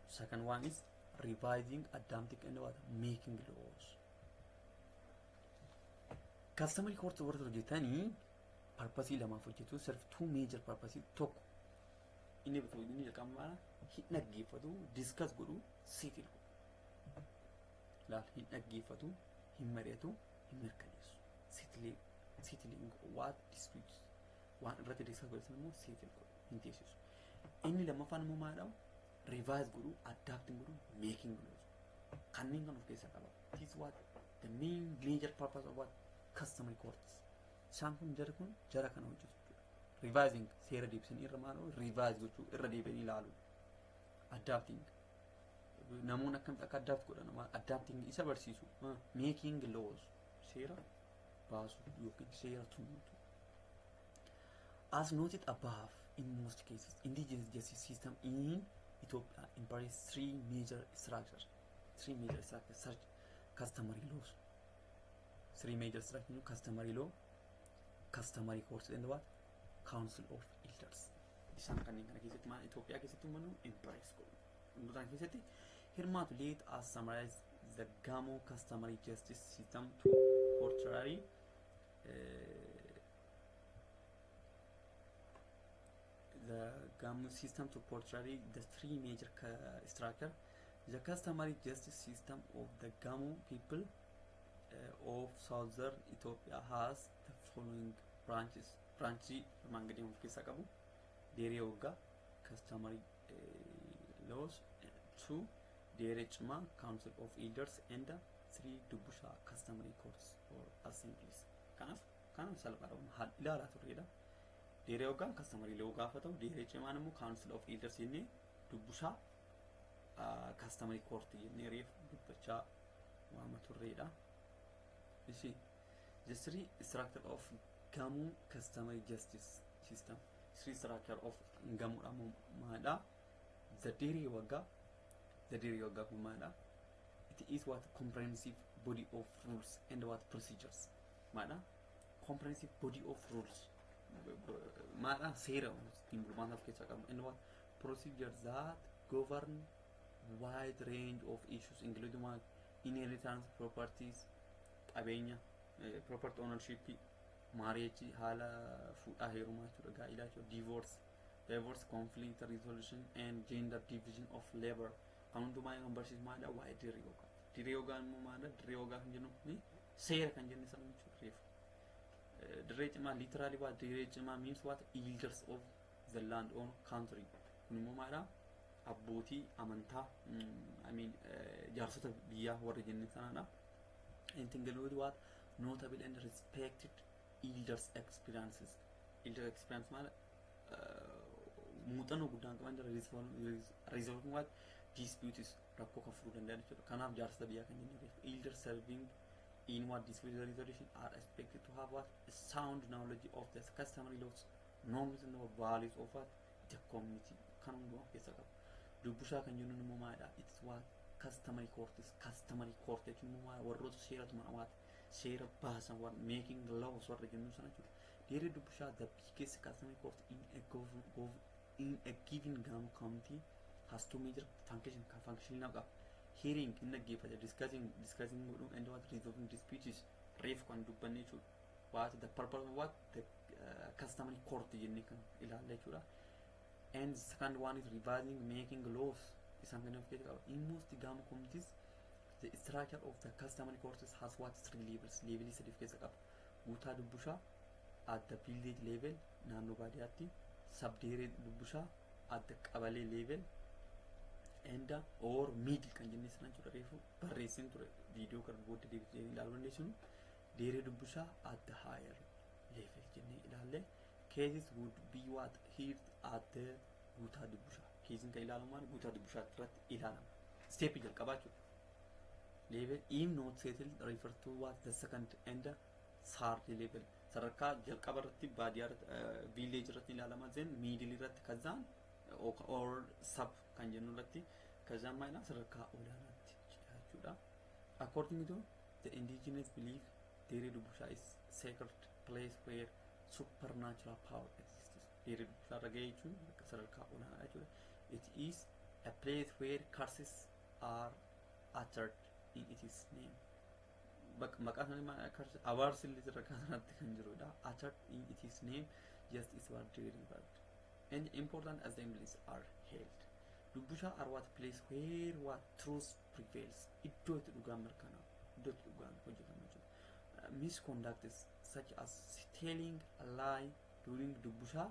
second one is revising, adapting and what? Making laws. Customary court warra hojjetanii purpose lamaaf hojjetu, serve two major purpose. Tokko, inni bitu inni jalqabaa hin dhaggeeffatu, discuss godhu, settle godhu. Laal, hin dhaggeeffatu, hin mari'atu, hin mirkaneessu. Settling what? Disputes. Waan irratti discuss godhatan immoo settle godhu, hin teessisu. Inni lammaffaan immoo maal jedhamu? Revise godhu, adapting godhu, making laws. Kanneen kan of keessaa qaba. This is what the main major purpose of what? Customary courts. Isaan kun jara kun jara kana hojjetu jechuudha. Revising, seera deebisanii irra maal revise gochuu, irra deebi'anii ilaalu. Adapting, namoonni akkamitti akka adapt godhan, adapting isa barsiisu. Making laws, seera baasuu yookiin seera tumuu. As noted above, in most cases, indigenous justice system in Ethiopia embrace three major structures. Three major structures, such customary laws. Three major structures: customary law, customary courts, and what? Council of Elders. Isaan kanneen kana keessatti maal Itoophiyaa keessatti uummannu embrace godhu. Hundumaan keessatti hirmaatu. Let us summarize the Gamo customary justice system to portray the Gamo system to portray the three major structure. The customary justice system of the Gamo people of southern Ethiopia has the following branches. Branchii armaan gadii of keessaa qabu. Deeree Waggaa, customary laws, two, Deeree Cimaa, Council of Elders, and three, Dubbushaa, customary courts or assemblies. Kanaaf salphaadha, haal ilaalaa turredha. Deeree Waggaan customary law gaafa ta'u, Deeree Cimaan immoo Council of Elders jennee, Dubbushaa customary court jennee reef dubbachaa waama turredha. Ishi the three structure of Gamo customary justice system. Three structure of Gamoodha maalidha? The Deeree Waggaa. The Deeree Waggaa kun maalidha? It is what? Comprehensive body of rules and what? Procedures. Maalidha? Comprehensive body of rules. Maalidha? Seera ittiin bulmaata of keessaa qabu. And what? Procedures that govern wide range of issues, including what? Inheritance, properties, qabeenya, property ownership, marriage, haala fuudhaa heerumaa jechuudha, gaa'ilaa jechuudha, divorce, conflict resolution and gender division of labor. Kan hundumaa kan barsiisu maalidha? Waa'ee Dirree Waggaa. Dirree Waggaa immoo maalidha? Dirree Waggaa kan jennu ni seera kan jenne sana jechuudha reefu. Dirree Cimaa, literally what Dirree Cimaa means, what? Elders of the land or country. Kun immoo maalidha? Abbootii amantaa, I mean, jaarsota biyyaa warra jenne sanaadha. It include what? Notable and respected elders experiences. Elder experience maal? Muuxannoo guddaan qaban jira, resolving what? Disputes, rakkoo kan furuu danda'an jechuudha. Kanaaf jaarsota biyyaa kan jenne reefu. Elders serving in what? Dispute resolution are expected to have what? A sound knowledge of the customary laws, norms and values of what? The community. Kan hundumaa of keessaa qabu. Dubbushaa kan jennuun immoo maalidha? It's what? Customary courts. Customary court jechuun immoo maal? Warroota seera tuman, what? Seera baasan, warra making laws warra jennu sana jechuudha. Deeree Dubbushaa, the biggest customary court in a given Gamo county, has two major function. Function lama qaba. Hearing, hin dhaggeeffata, discussing godhuu, and what? Resolving disputes, reef kan dubbanne jechuudha. What the purpose of what? The customary court jennee kan ilaalla jechuudha. And the second one is revising, making laws. Isaan kan of keessa qaba. In most Gamo communities, the structure of the customary courts has what? Three levels. Levelii sadi of keessa qaba. Guutaa Dubbushaa at the village level, naannoo baadiyyaatti, sabdeeree Dubbushaa at the qabalee level and or middle kan jennee sana jechuudha, reefu barreessin ture, viidiyoo kan booddee deebisee ilaaluu dandeessinu, Deeree Dubbushaa at the higher level jennee ilaalle. Cases would be what? Heard at the Guutaa Dubbushaa. Caseiin kan ilaalamu maal? Guutaa Dubbushaa irratti ilaalama. Step jalqabaa jechuudha. Level, if not settled, refer to what? The second and the third level. Sadarkaa jalqaba irratti baadiyyaa irratti, village irratti ilaalama, then middle irratti, kazaan or sub kan jennu irratti, kazaan maalidha, sadarkaa olaanaatti jechuudha. According to the indigenous belief, Deeree Dubbushaa is sacred place where supernatural power exists. Deeree Dubbushaa irra ga'ee jechuun bakka sadarkaa olaanaadha jechuudha. It is a place where curses are uttered in its name. Maqaa isaanii maal? Curse, abaarsi illee sadarkaa sanatti kan jirudha. Uttered in its name, just is what delivered. And important assemblies are held. Dubbushaa are what? Place where what? Truth prevails. Iddoo itti dhugaan mirkanaa'u, iddoo itti dhugaan hojjetamu jechuudha. Misconducts such as telling a lie during Dubbushaa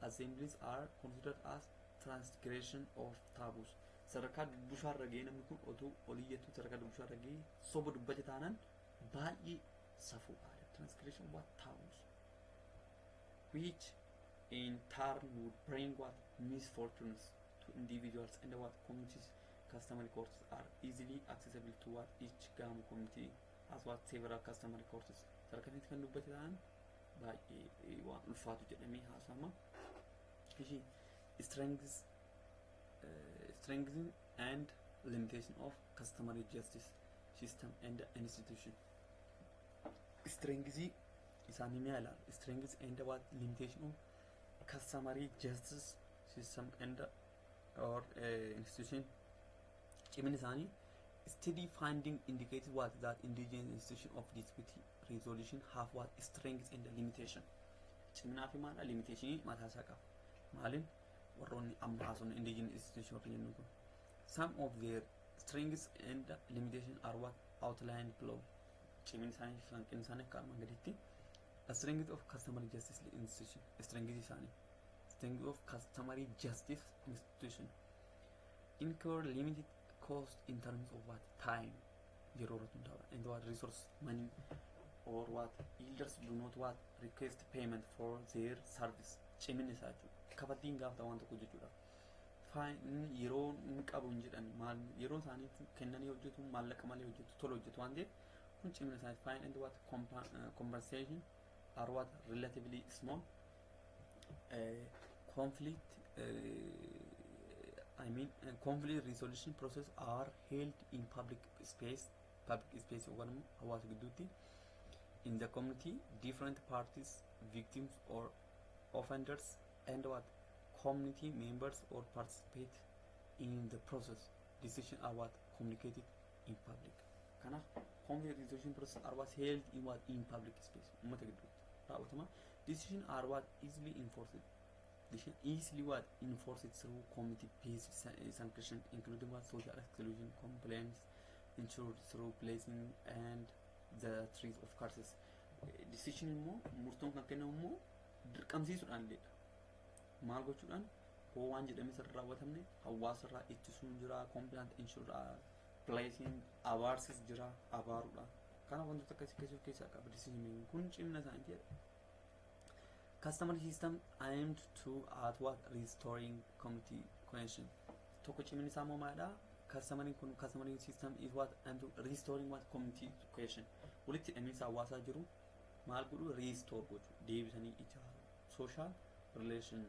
assemblies are considered as transgression of taboos. Sadarkaa Dubbushaa irra ga'ee namni kun otuu oliyyattuu sadarkaa Dubbushaa irra ga'ee soba dubbate taanaan baay'ee safuudha. Transgression what? Taboos. Which in turn would bring what? Misfortunes to individuals and what? Communities. Customary courts are easily accessible to what? Each Gamo community has what? Several customary courts. Sadarkaa kanatti kan dubbate ta'an baay'ee waan ulfaatu jedhamee haasa'ama. Ishii strengths and limitation of customary justice system and institution. Strengths isaanii mi'a ilaalu. Strengths and what limitation of customary justice system and or institution. Cimina isaanii, study finding indicates what that indigenous institution of dispute resolution have what strengths and limitation. Ciminaa fi maadha limitationii mataa isaa qaba. Maaliin warroonni amma haasofnu indigenous institution warri jennu kun. Some of their strengths and limitation are what outlined below. Cimina isaanii fi hanqinni isaanii akka armaan gaditti. The strength of customary justice institution. Strength isaanii. Strength of customary justice institution. Incur limited cost in terms of what time, yeroo irratti hundaa'uudha, and what resource, money or what elders do not what request payment for their service. Cimina isaa jechuudha. Kaffaltiin gaafata waan tokko jechuudha. Yeroo hin qabu hin jedhan, maal yeroo isaanii kennanii hojjetu, maallaqa malee hojjetu, tola hojjetu waan ta'eef kun cimina isaanii. Fine and what compensation are what relatively small. Conflict I mean conflict resolution process are held in public space, public space yookaan immoo hawaasa gidduutti. In the community, different parties, victims or offenders, and what community members or participate in the process. Decision are what communicated in public. Kanaaf conflict resolution process are what held in what in public space, uummata gidduutti raawwatama. Decision are what easily enforced. Decision easily what enforced through community based sanction, including what social exclusion, compliance ensured through blessing and the threat of curses. Decision immoo murtoon kan kennamu immoo dirqamsiisuudhaan illeedha. Maal gochuudhaan? Hoo waan jedhame sirra raawwatamne hawaasarraa ittisuun jira, compliance ensure, blessing, abaarsis jira, abaaruudha. Kanaaf wantoota akkasii akkasii of keessaa qaba decision making kun, cimina isaaniiti jedha. Customary system aimed to at what restoring community cohesion. Tokko cimini isaa immoo maalidha? Customary kun, customary system is what aimed to restoring what community cohesion. Walitti hidhamiinsa hawaasaa jiru maal godhu? Restore gochuu, deebisanii ijaaru. Social relation,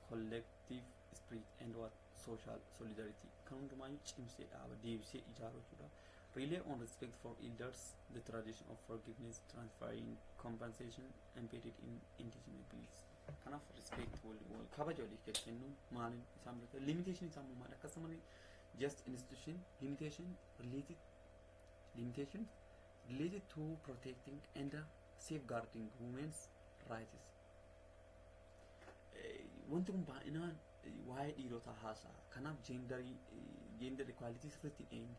collective spirit and what social solidarity kan hundumaayyuu cimsee dhaaba, deebisee ijaaru jechuudha. Rely on respect for elders, the tradition of forgiveness, transferring compensation embedded in indigenous beliefs. Kanaaf respect wal kabaja waliif kennu maaliin isaan biratti. Limitation isaa immoo maali? Akkasumas just institution limitation related, limitation related to protecting and safeguarding women's rights. Wanti kun baay'inaan waa'ee dhiirotaa haasa'a. Kanaaf gender equality sirriitti hin eenye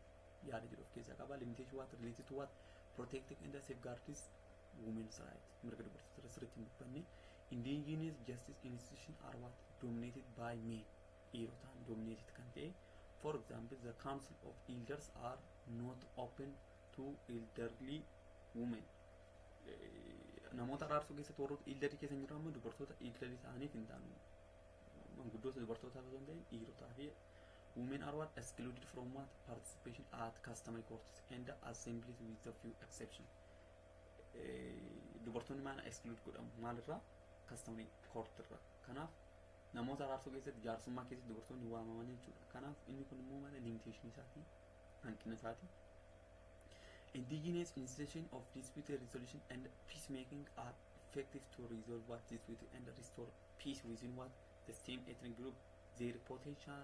yaada jedhu of keessaa qaba. Limitation what related to what protecting and safeguards women's right. Mirga dubartoota sirriitti hin dubbanne. Indigenous justice institution are what dominated by men. Dhiirotaan dominated kan ta'e. For example, the council of elders are not open to elderly women. Namoota araarsuu keessatti warroota elderly keessa hin jiran ammoo dubartoota elderly ta'aniif hin taanu. Manguddoota dubartootaaf osoo hin ta'in dhiirotaa fi women are what excluded from what participation at customary courts and assemblies with a few exception. Dubartoonni maal exclude godhamu? Maalirraa? Customary court irraa. Kanaaf namoota araarsuu keessatti, jaarsummaa keessatti dubartoonni waamaman jechuudha. Kanaaf inni kun immoo maal limitation isaati, hanqina isaati. Indigenous institution of dispute resolution and peacemaking are effective to resolve what dispute and restore peace within what the same ethnic group. Their potential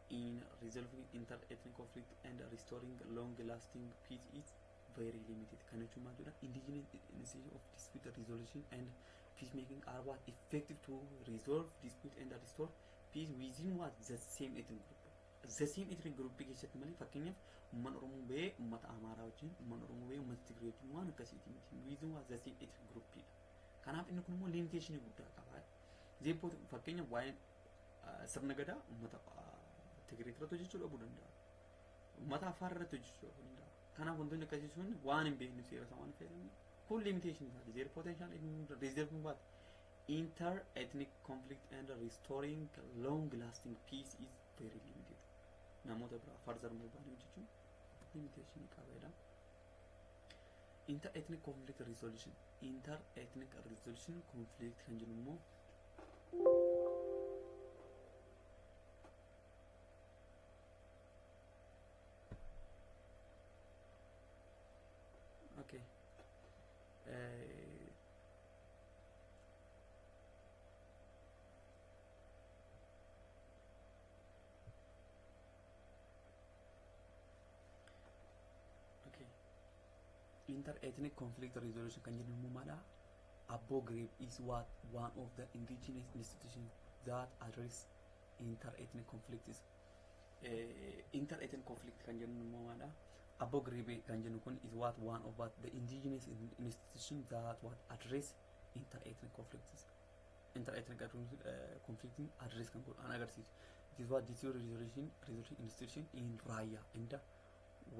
in resolving inter-ethnic conflict and restoring long-lasting peace is very limited. Kan jechuun maal jedha? Indigenous institution of dispute resolution and peacemaking are what effective to resolve dispute and restore peace within what the same ethnic group. The same ethnic group keessatti malee, fakkeenyaaf uummanni Oromoo bahee uummata Amaaraa wajjin, uummanni Oromoo bahee uummata Tigree wajjin waan akkasiiti miti. Within what the same ethnic group dha. Kanaaf inni kun immoo limitation guddaa qaba. Zeepoo fakkeenyaaf waa'een sirna gadaa uummata Tigree irratti hojjechuu dhabuu danda'a. Uummata Affaar irratti hojjechuu dhabuu danda'a. Kanaaf wantoonni akkasii sun waan hin beekne seera isaa waan fayyadamne kun limitation isaati. Their potential in resolving what inter-ethnic conflict and restoring long-lasting peace is very limited. Namoota biraa further mobile hojjechuun limitation qabeedha. Inter-ethnic conflict resolution. Inter-ethnic resolution conflict kan jennu immoo okay. Okay. Inter-ethnic conflict resolution kan jennu immoo maadha? Abbo Grebe is what one of the indigenous institutions that address inter-ethnic conflicts. Inter-ethnic conflict kan jennu immoo maadha? Abbo Grebe kan jennu kun is what one of what the indigenous institution that what address inter-ethnic conflicts. Inter-ethnic conflict address kan godhan agarsiisu. It is what dispute resolution institution in Raya in the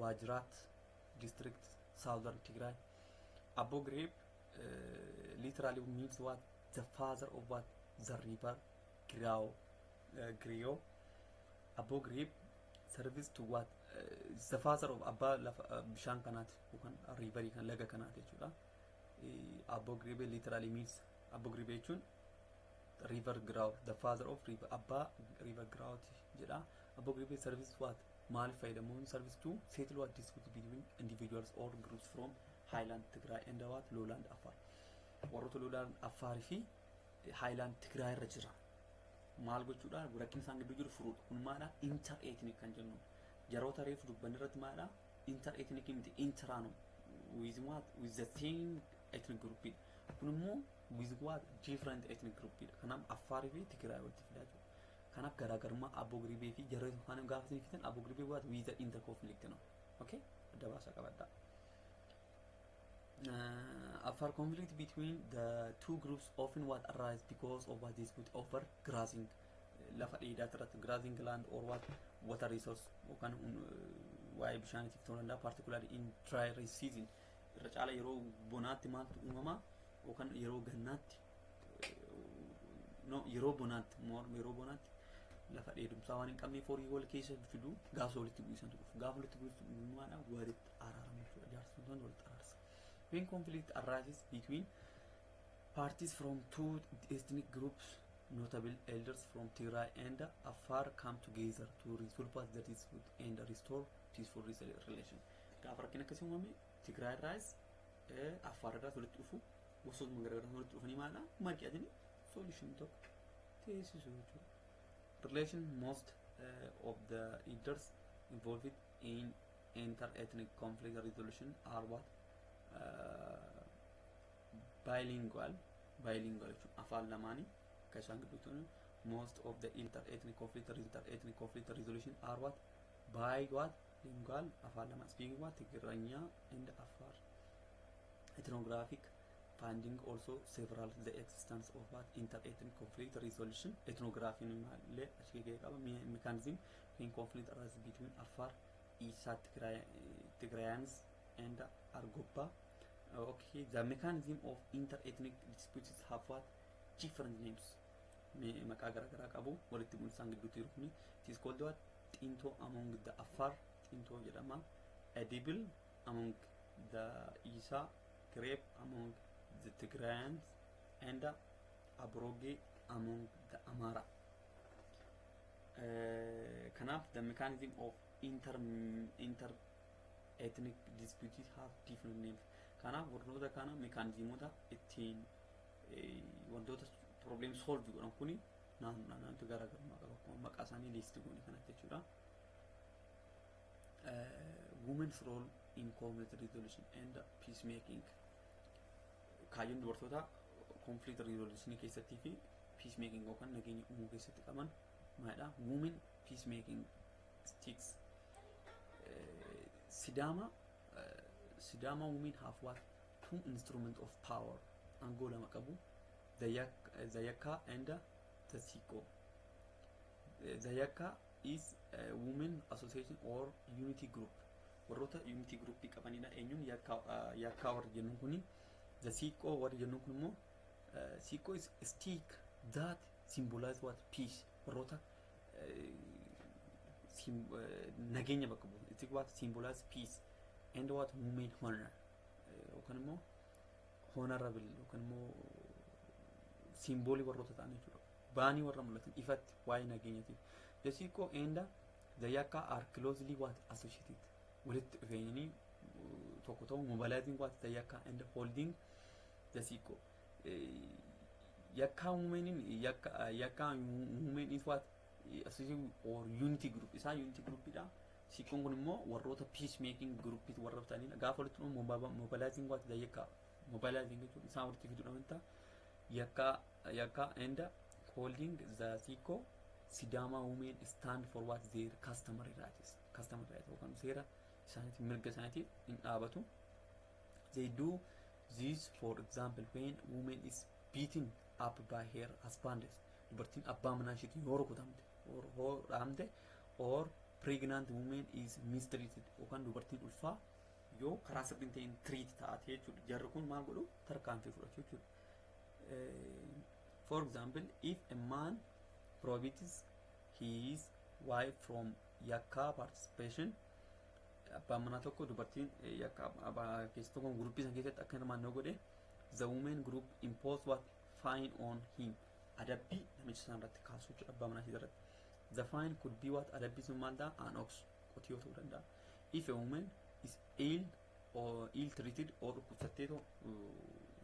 Wajirat district, southern Tigray. Abbo Grebe literally means what the father of what the river Grao, Grio. Abbo Grebe service to what the father of abbaa lafa bishaan kanaati yookaan riverii kan laga kanaati jechuudha. Abbo Grebe literally means Abbo Grebe jechuun river Grao, the father of river, abbaa river Grao jedha. Abbo Grebe service what maaliif fayyadamuun service to settle what dispute between individuals or groups from Highland Tigray and what Lowland Afar. Warroota Lowland Afar fi Highland Tigray irra jira. Maal gochuudha rakkina isaan gidduu jiru furuudha. Kun maadha inter ethnic kan jennu. Jaroota reefu dubbanne irratti maadha inter ethnic miti intraanu with what with the same ethnic group. Kun immoo with what different ethnic group. Kanaaf Affaarii fi Tigraay walitti fidaa jiru. Kanaaf garaagarummaa Abboo Giribee fi jaroota afaan gaafa isin fitan Abboo Giribee what with the inter conflict no. Okay? Adda baasaa qabadhaa. Afar conflict between the two groups often what arise because of what dispute over grazing lafa dheedaa irratti grazing land or what water resource yookaan waa'ee bishaaniitiif ta'uu danda'a, particularly in dry season. Irra caala yeroo bonaatti maaltu uumama yookaan yeroo gannaatti, no, yeroo bonaatti more yeroo bonaatti lafa dheedumsaa waan hin qabneef horii wal keessa fidu gaafa walitti bu'isantu dhufu gaafa walitti bu'isu maadha walitti araaramu jechuudha jaarsummaan walitti araarsa. When conflict arises between parties from two ethnic groups, notable elders from Tigray and Afar come together to resolve the dispute and restore peaceful relation. Gaafa rakkina akkasii uumame Tigraay irraas Affaar irraas walitti dhufu gosootuma garaagaraa walitti dhufanii maadha mari'atanii solution tokko teessisu jechuudha. Relation most of the leaders involved in inter-ethnic conflict resolution are what bilingual jechuun afaan lamaanii akka isaan gidduutti most of the inter-ethnic conflict resolution are what by what lingual afaan lama speaking what Tigrinya and Afar. Ethnographic finding also several the existence of what inter-ethnic conflict resolution ethnography illee achi gahee qaba mechanism when conflict arises between Afar, Isa, Tigrayans and Argoba. Okay, the mechanism of inter-ethnic disputes have what different names. Maqaa garaagaraa qabu walitti bu'insaan gidduutti jiru kuni it is called what Xinto among the Afar, Xinto jedhama, Edible among the Isa, Grape among the Tigrayans and Abroge among the Amara. Kanaaf the mechanism of inter ethnic disputes have different names. Kanaaf warroota kana mechanismoota ittiin wantoota problem solve godhan kuni naannoo naannootti garaagarummaa qaba akkuma maqaa isaanii list goone kanatti jechuudha. Women's role in conflict resolution and peacemaking. Kaayyoon dubartoota conflict resolution keessattii fi peacemaking yookaan nageenya uumuu keessatti qaban maalidha? Women peacemaking sticks. Sidaama women have what two instrument of power, aangoo lama qabu, the yakka and the siko. The yakka is a women association or unity group, warroota unity group qabanidha eenyuun yakka warri jennuun kuni. The siko warri jennuun kun immoo siko is a stick that symbolize what peace, warroota nageenya bakka bu'u. It's what symbolize peace and what women honor. yookaan immoo honorable yookaan immoo symbolii warroota ta'an jechuudha. Baanii warra mul'atan ifatti waa'ee nageenyaatiif. The Siqoo and the Yakka are closely what associated. Walitti dhufeenyanii tokko ta'u, mobilizing what the Yakka and holding the Siqoo. Yakka women, Yakka women is what associated or unity group. Isaan unity groupidha. Siqoon kun immoo warroota peace making group warra ta'anidha. Gaafa walitti dhufu mobilizing what the Yakka, mobilizing jechuun isaan walitti fiduudha wanta Yakka and holding the Siqoo. Sidama women stand for what their customary rights, customary rights yookaan seera isaaniitiif, mirga isaaniitiif hin dhaabatu. They do this, for example, when woman is beaten up by her husband, dubartiin abbaa manaa isheetiin yoo rukutamte or yoo dhaamte, or pregnant woman is mistreated, yookaan dubartiin ulfaa yoo karaa sirriin ta'een treat taate jechuudha. Jarri kun maal godhu? Tarkaanfii fudhachuu jechuudha. For example, if a man prohibits his wife from Yakka participation, abbaan manaa tokko dubartiin Yakka keessa tokko groupii san keessatti akka hirmaannoo godhe, the women group impose what fine on him, adabbii namicha sana irratti kaasu jechuudha, abbaa manaa ishee irratti. The fine could be what, adabbii sun maal ta'a? An ox, qotiyoo ta'uu danda'a. If a woman is ill or ill treated or dhukkubsattee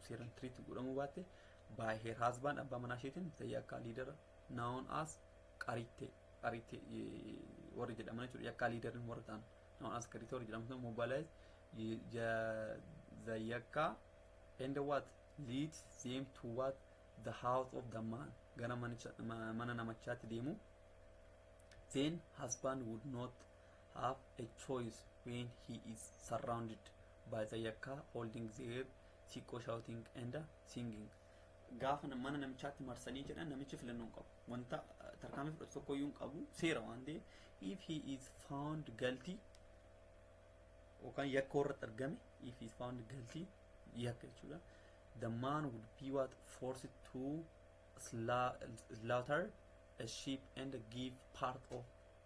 seeraan treat godhamuu baatte by her husband, abbaa manaa isheetiin, the Yakka leader known as Qaritte, Qaritte warri jedhaman jechuudha. Yakka leaderin warra ta'an known as Qaritte warri jedhaman mobilize the Yakka and what leads them to what the house of the man, gara mana namichaatti deemu. Then husband would not have a choice when he is surrounded by the Yakka holding their siqoo, shouting and singing. Gaafa mana namichaatti marsanii jedhan, namichi filannoo hin qabu, wanta tarkaanfii fudhatu tokko iyyuu hin qabu, seera waan ta'eef. If he is found guilty, yookaan yakka irratti argame, if he is found guilty, yakka jechuudha, the man would be what forced to slaughter a sheep and give part of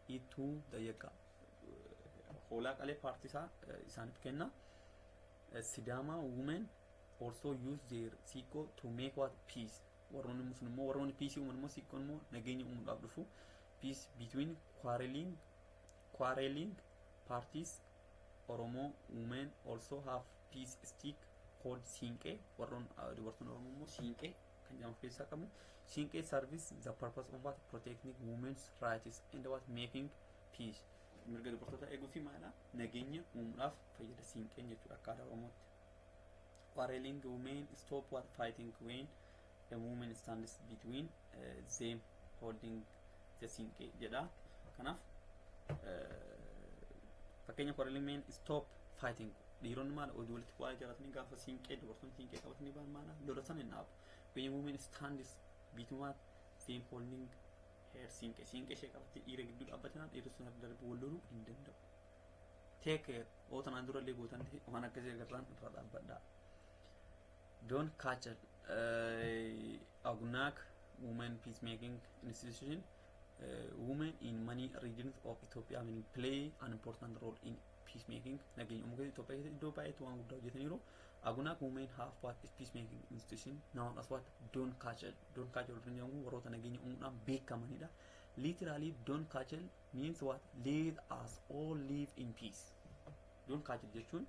it to the Yakka. Hoolaa qalee partii isaa isaaniif kenna. Sidama women also use their siqoo to make what peace. Warroonni sun immoo, warroonni peace uuman immoo, siqoon immoo nageenya uumuudhaaf dhufu, peace between quarreling parties. Oromo women also have peace stick called siinqee. Warroon dubartoonni Oromoo immoo siinqee kan jedhamu of keessaa qabu. Siinqee serves the purpose of what protecting women's rights and what making peace. Mirga dubartoota eeguu fi maala nageenya uumuudhaaf fayyada siinqeen jechuudha akka aadaa Oromootti. Quarreling women stop what fighting when a woman stands between them holding the siinqee jedha. Kanaaf fakkeenya quarreling men stop fighting. Dhiironni maal oduu walitti bu'aa jiraatanii gaafa siinqee dubartoonni siinqee qabatanii ba'an maala lola sana hin dhaabu. When a woman stands between what them holding her siinqee, siinqee ishee qabattee dhiira gidduu dhaabbatinaan dhiirri sun darbu wal loluu hin danda'u. Take care, oo tanaan dura illee gootan ta'e waan akkasii agarraan irra dhaabbadhaa. Don't catch it. Agunak Women Peacemaking Institution. Women in many regions of Ethiopia will play an important role in peacemaking. Nageenya uumuu keessatti Itoophiyaa keessatti iddoo baay'eetti waan guddaa hojjetaniiru. Agunak women have what is peacemaking institution known as what Don't Catch It. Don't Catch It warreen jedhamu warroota nageenya uumuudhaan beekamanidha. Literally, Don't Catch It means what? Let us all live in peace. Don't Catch It jechuun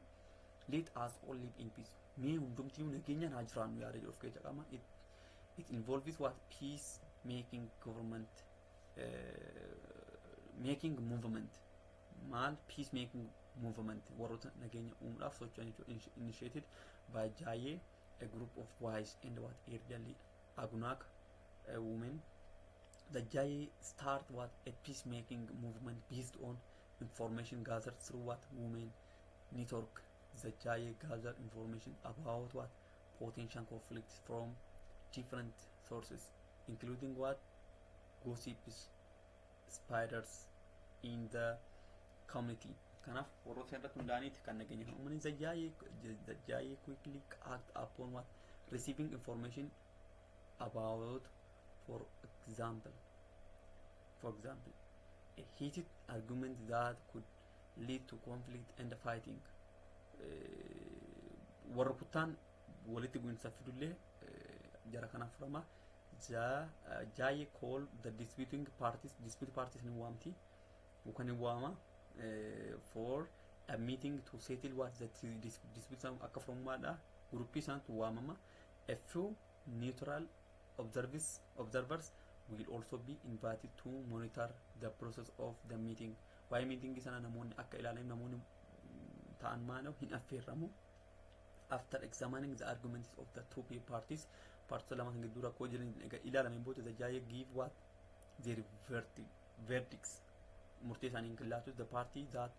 let us all live in peace. Mee hundumtiyyuu nageenyaan haa jiraannu yaada jedhu of keessa qaba. It involves what peace making government making movement, maal peace making movement warroota nageenya uumuudhaaf socho'an jechuudha. Initiated by Jaye, a group of wise and what elderly Agunak women. The Jaye start what a peacemaking movement based on information gathered through what women network. The Jaye gather information about what potential conflicts from different sources, including what gossips, spiders in the community. Kanaaf warroota irratti hundaa'aniiti kan nageenya kan uummanni. The Jaye quickly act upon what receiving information about, for example, a heated argument that could lead to conflict and fighting. Warra kuttaan walitti bu'insa fidullee jara kanaan furama. Jaaye call the disputing parties, dispute parties ni waamti yookaan ni waama for a meeting to settle what the dispute akka furamaadha. Gruppii isaantu waamama. A few neutral observers will also be invited to monitor the process of the meeting. Waa'ee meeting sana namoonni akka ilaalan namoonni ta'an maal hin affeerramu. After examining the arguments of the two parties, paartota lama kan gidduu rakkoo jiran egaa ilaalameen booda, the jaaye give what their verdicts, murtee isaanii hin laatu. The party that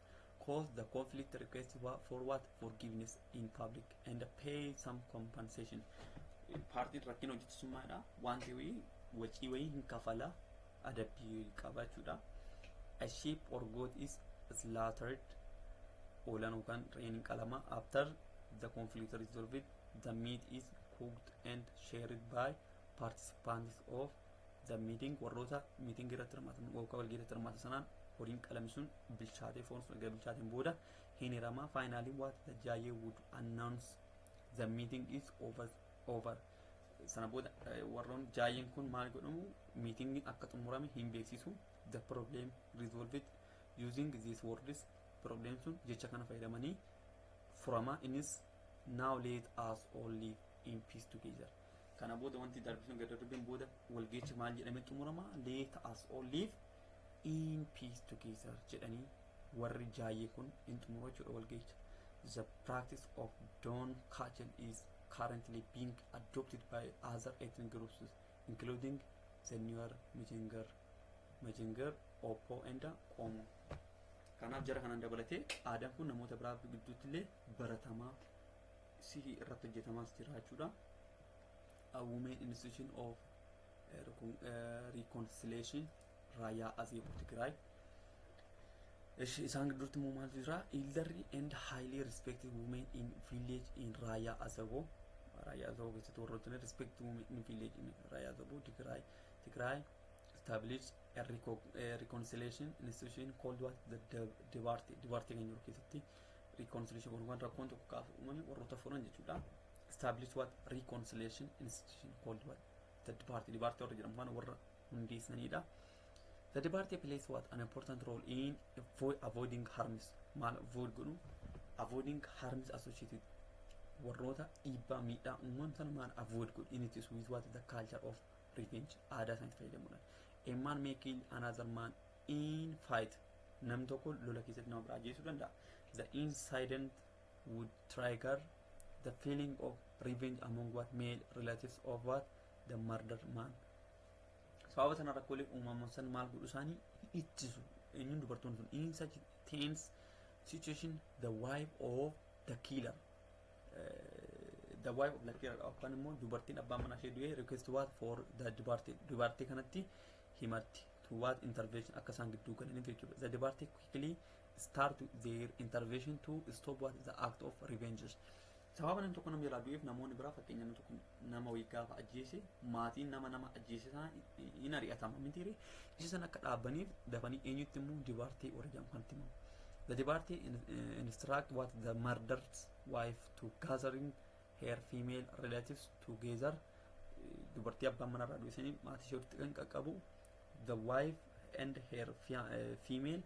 caused the conflict request for what forgiveness in public and pay some compensation. Paartiin rakkina hojjechisummaadha wanti wayii wacii wayii hin kafala, adabbii qaba jechuudha. A sheep or goat is slaughtered, hoolaan yookaan re'een hin qalama. After the conflict resolved, the meat is cooked and shared by participants of the meeting. Warroota meeting irratti hirmaatan yookaan walgahii irratti hirmaatan sanaan horiin qalame sun bilchaatee, foon sun erga bilchaateen booda hin hirama. Finally, what the jaaye would announce the meeting is over. Sana booda warroon jaayeen kun maal godhamu, meetingiin akka xumurame hin beeksisu. The problem resolved using these words, problem sun jecha kana fayyadamanii furama. Innis, "Now let us all live in peace together." Kana booda wanti darbe sun gad darbeen booda walgeechi maal jedhamee xumurama? "Let us all live in peace together" jedhanii warri jaayee kun hin xumuru jechuudha walgeecha. The practice of Don Kachel is currently being adopted by other ethnic groups, including the Nuer, Majangir, Oppo and Komo. Kanaaf jara kanaan dabalatee aadaan kun namoota biraa gidduutti illee baratamaa si irratti hojjetamaas jira jechuudha. A Women Institution of Reconciliation, Raayyaa Azeeboo, Tigraay. Ishi isaan gidduutti immoo maaltu jira? Elderly and highly respected women in village in Raayyaa Azaboo. Raayyaa Azaboo keessatti warroota respected women in village in Raayyaa Azaboo, Tigraay. Tigraay established a reconciliation institution called what the Debarte. Debarte kan jiru keessatti reconciliation kun waan rakkoon tokko gaafa uumame warroota furan jechuudha. Established what reconciliation institution called what the Debarte. Debarte warra jedhamu kana warra hundeessanidha. The Debarte plays what an important role in avoiding harms. Maal avoid godhu? Avoiding harms associated, warroota dhiibbaa miidhaa uuman sana maal avoid godhu in it is with what the culture of revenge, aadaa isaaniitti fayyadamuudhaan. A man may kill another man in fight. Namni tokko lola keessatti nama biraa ajjeesuu danda'a. The incident would trigger the feeling of revenge among what male relatives of what the murdered man. Sababa sana rakkoolee uumaman san maal godhu isaanii ittisu. Eenyuun? Dubartoonni sun. In such tense situation, the wife of the killer, the wife of the killer yookaan immoo dubartiin abbaan manaa ishee du'ee request what for the dubartii dubartii kanatti himatti to what intervention, akka isaan gidduu galaniif jechuudha. The dubartii quickly start their intervention to stop what the act of revenge. Sababa namni tokko nama jalaa du'eef namoonni biraa, fakkeenya namni tokko nama wayii gaafa ajjeese, maatiin nama nama ajjeese sana hin ari'atama mitiire? Isa sana akka dhaabbaniif dafanii eenyutti immoo? Dibaartii warra jedhamu kanatti himamu. The Dibarti instruct what the murdered wife to gathering her female relatives together. Dubartii abbaan manarraa du'e sanii maatii ishee walitti kan qaqqabu. The wife and her female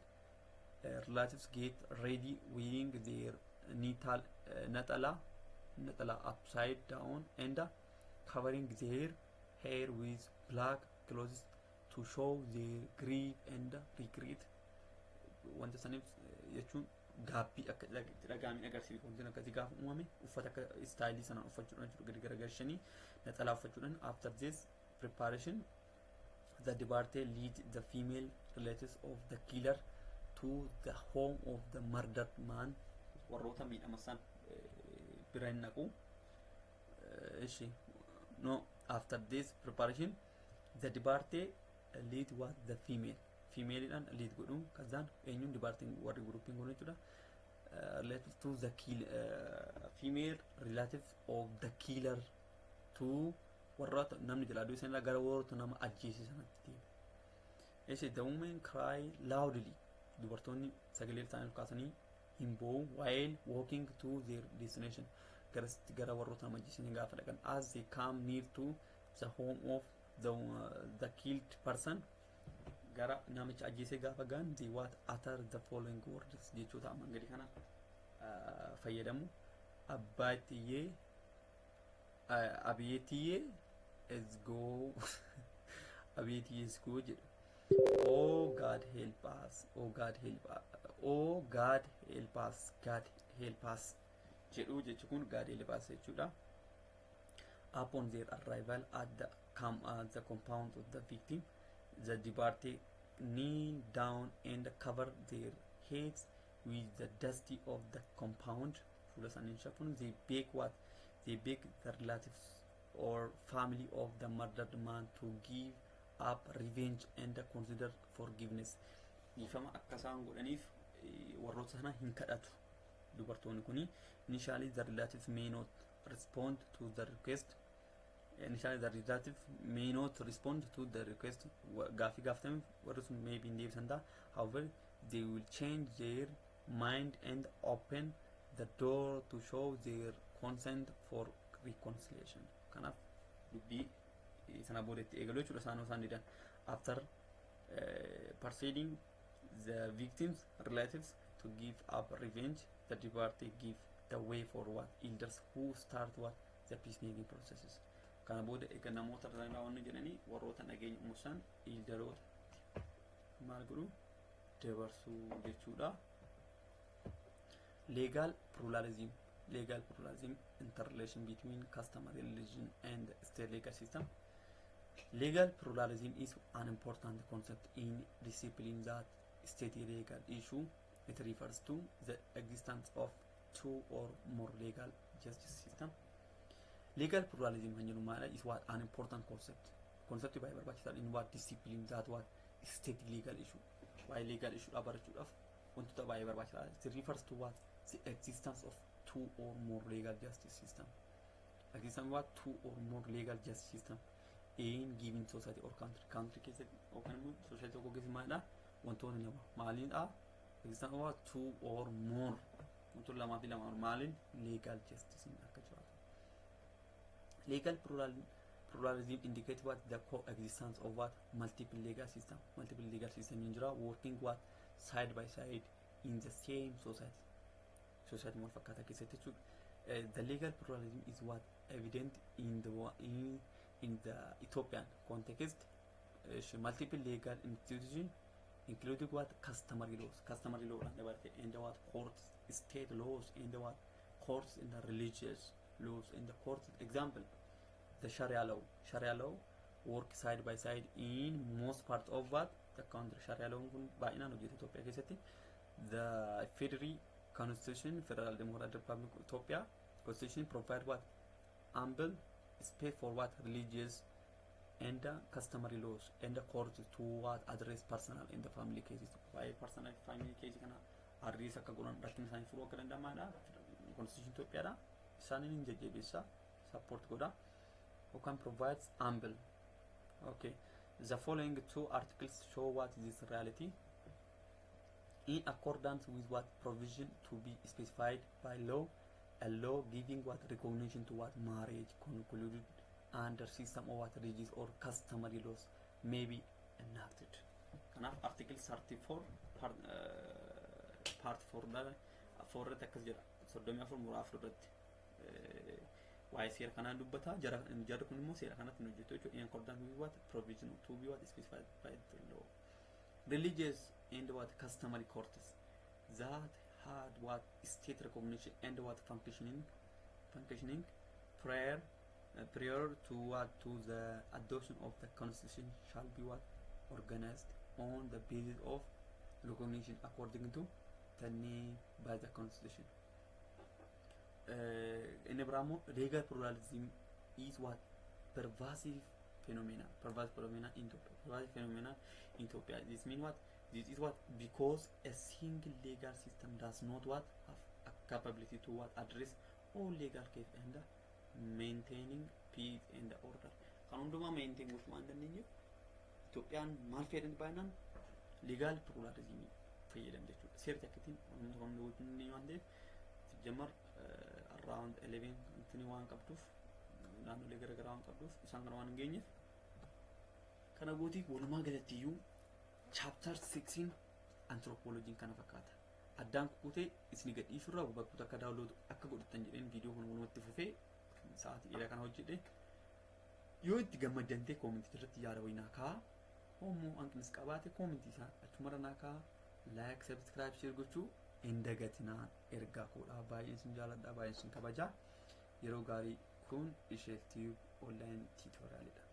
relatives get ready, wearing their netela upside down and covering their hair with black clothes to show their grief and regret. Wanta saniif jechuun gaabbii akka itti dhaga'ame agarsiisu. Wanti akkasii gaafa uumame uffata akka istaayilii sanaan uffachuudhaan jechuudha, gadi garagalchanii naxalaa uffachuudhaan. After this preparation, the Debarte lead the female relatives of the killer to the home of the murdered man. Warroota miidhama san bira hin naqu. Ishi no, after this preparation, the Debarte lead what the female femaleidhaan lead godhu kazaan eenyuun dibaartiin warri groupiin kun jechuudha relative to the kill female relatives of the killer to warroota namni jalaa du'e sanirraa gara warroota nama ajjeese sanatti deema. Ese the women cry loudly, dubartoonni sagalee isaanii ol kaasanii hin boo'u, while walking to their destination. Garasitti gara warroota nama ajjeesanii gaafa dhaqan, as they come near to the home of the killed person, gara namicha ajjeesee gaafa gahan, they what utter the following words, jechoota ammaan gadi kana fayyadamu. Abbaatiyyee, abiyyeetiyyee ezgoo, abiyyeetiyyee ezgoo jedhu. "Oh God, help us. Oh God, help us. Oh God, help us. God, help us," jedhu. Jechi kun "God help us" jechuudha. Upon their arrival at the compound of the victim, the Jibarte kneel down and cover their heads with the dust of the compound. Fuula isaanii shaffanu. They beg what? They beg the relatives or family of the murdered man to give up revenge and consider forgiveness. Dhiifama akka isaan godhaniif warroota sana hin kadhatu dubartoonni kuni. Initially, the relatives may not respond to the request. Initially, the relative may not respond to the request. Gaaffii gaafatameef warri sun maybe hin deebisan ta'a. However, they will change their mind and open the door to show their consent for reconciliation. Kanaaf dubbii sana booda itti eegalu jechuudha isaan isaan didan. After persuading the victims' relatives to give up revenge, the party give the way for what elders who start what the peacemaking processes. Kana booda eega namoota raawwannu jedhanii warroota nageenya uumusan elderoota maal godhu dabarsuu jechuudha. Legal pluralism. Legal pluralism, interrelation between customary religion and state legal system. Legal pluralism is an important concept in discipline that state legal issue. It refers to the existence of two or more legal justice system. Legal pluralism kan jennu maala is what an important concept. Concept baay'ee barbaachisaadha in what discipline that what state legal issue. Waa'ee legal issue dha barachuudhaaf wantoota baay'ee barbaachisaadha. It refers to what the existence of two or more legal justice system. Existence what two or more legal justice system in given society or country. Country keessatti yookaan immoo society tokko keessatti maalidha? Wantoonni lama maalidha? Existence of two or more, wantoonni lamaa fi lama maaliin legal justice akka jiraatu. Legal pluralism indicates what the coexistence of what multiple legal system. Multiple legal system in jira working what side by side in the same society. Society wal fakkaataa keessatti jechuudha. The legal pluralism is what evident in the Ethiopian context. Multiple legal institutions including what customary laws, customary law and what and what courts, state laws and what courts in the religious laws in the courts. Example, the Sharia law. Sharia law work side by side in most parts of what the country. Sharia law kun baay'inaan hojjeta Itoophiyaa keessatti. The federal constitution, Federal Democratic Republic of Ethiopia constitution, provide what ample space for what religious and the customary laws and the courts to what address personal and the family cases. Waa'ee personal family case kana address akka godhan rakkina isaanii furuu akka danda'amaadha. Constitution Itoophiyaadha. Isaaniin hin jajjabeessa, support godha yookaan provides ample. Okay, the following two articles show what is this reality. In accordance with what provision to be specified by law, a law giving what recognition to what marriage concluded under system of what religious or customary laws may be enacted. Kanaaf article 34 part 4 dha 4 irratti akkas jedha, 34 muraa 4 irratti waa'ee seera kanaa dubbata. Jarri kun immoo seera kanatti hin hojjetu jechuudha. In accordance with what provision to be what specified by the law, religious and what customary courts that had what state recognition and what functioning prior to what to the adoption of the constitution shall be what organized on the basis of recognition according to the name by the constitution. Inni biraa immoo legal pluralism is what pervasive phenomena, pervasive phenomena in Ethiopia. Pervasive phenomena in Ethiopia. This mean what? This is what because a single legal system does not what have a capability to what address all legal case and maintaining peace and order. Kan hundumaa maintain gochuu waan dandeenyeef Itoophiyaan maal fayyadamti? Baay'inaan legal pluralism fayyadamte jechuudha. Seerri akkasiin waan ta'eef Sijjamar around 11 intini waan qabduuf, naannolee garaagaraa waan qabduuf, isaan kana waan hin geenyeef kana gootii. Walumaa galatti iyyuu chapter 6 anthropologiin kana fakkaata. Addaan kukkutee isin gadhiisurraa bakkoota akka download akka godhattan jedheen viidiyoo kun walumatti fufee sa'aatii dheeraa kana hojjedhe. Yoo itti gammaddantee commentii irratti yaada wayinaa kaa, hoommoo hanqinis qabaate commentii isaa achumarra naa kaa. Like, subscribe, share gochuu hin dagatinaa. Ergaa koodhaa. Baay'een sin jaaladha, baay'een sin kabajaa. Yeroo gaarii. Kun ishee Tube online tutorialidha.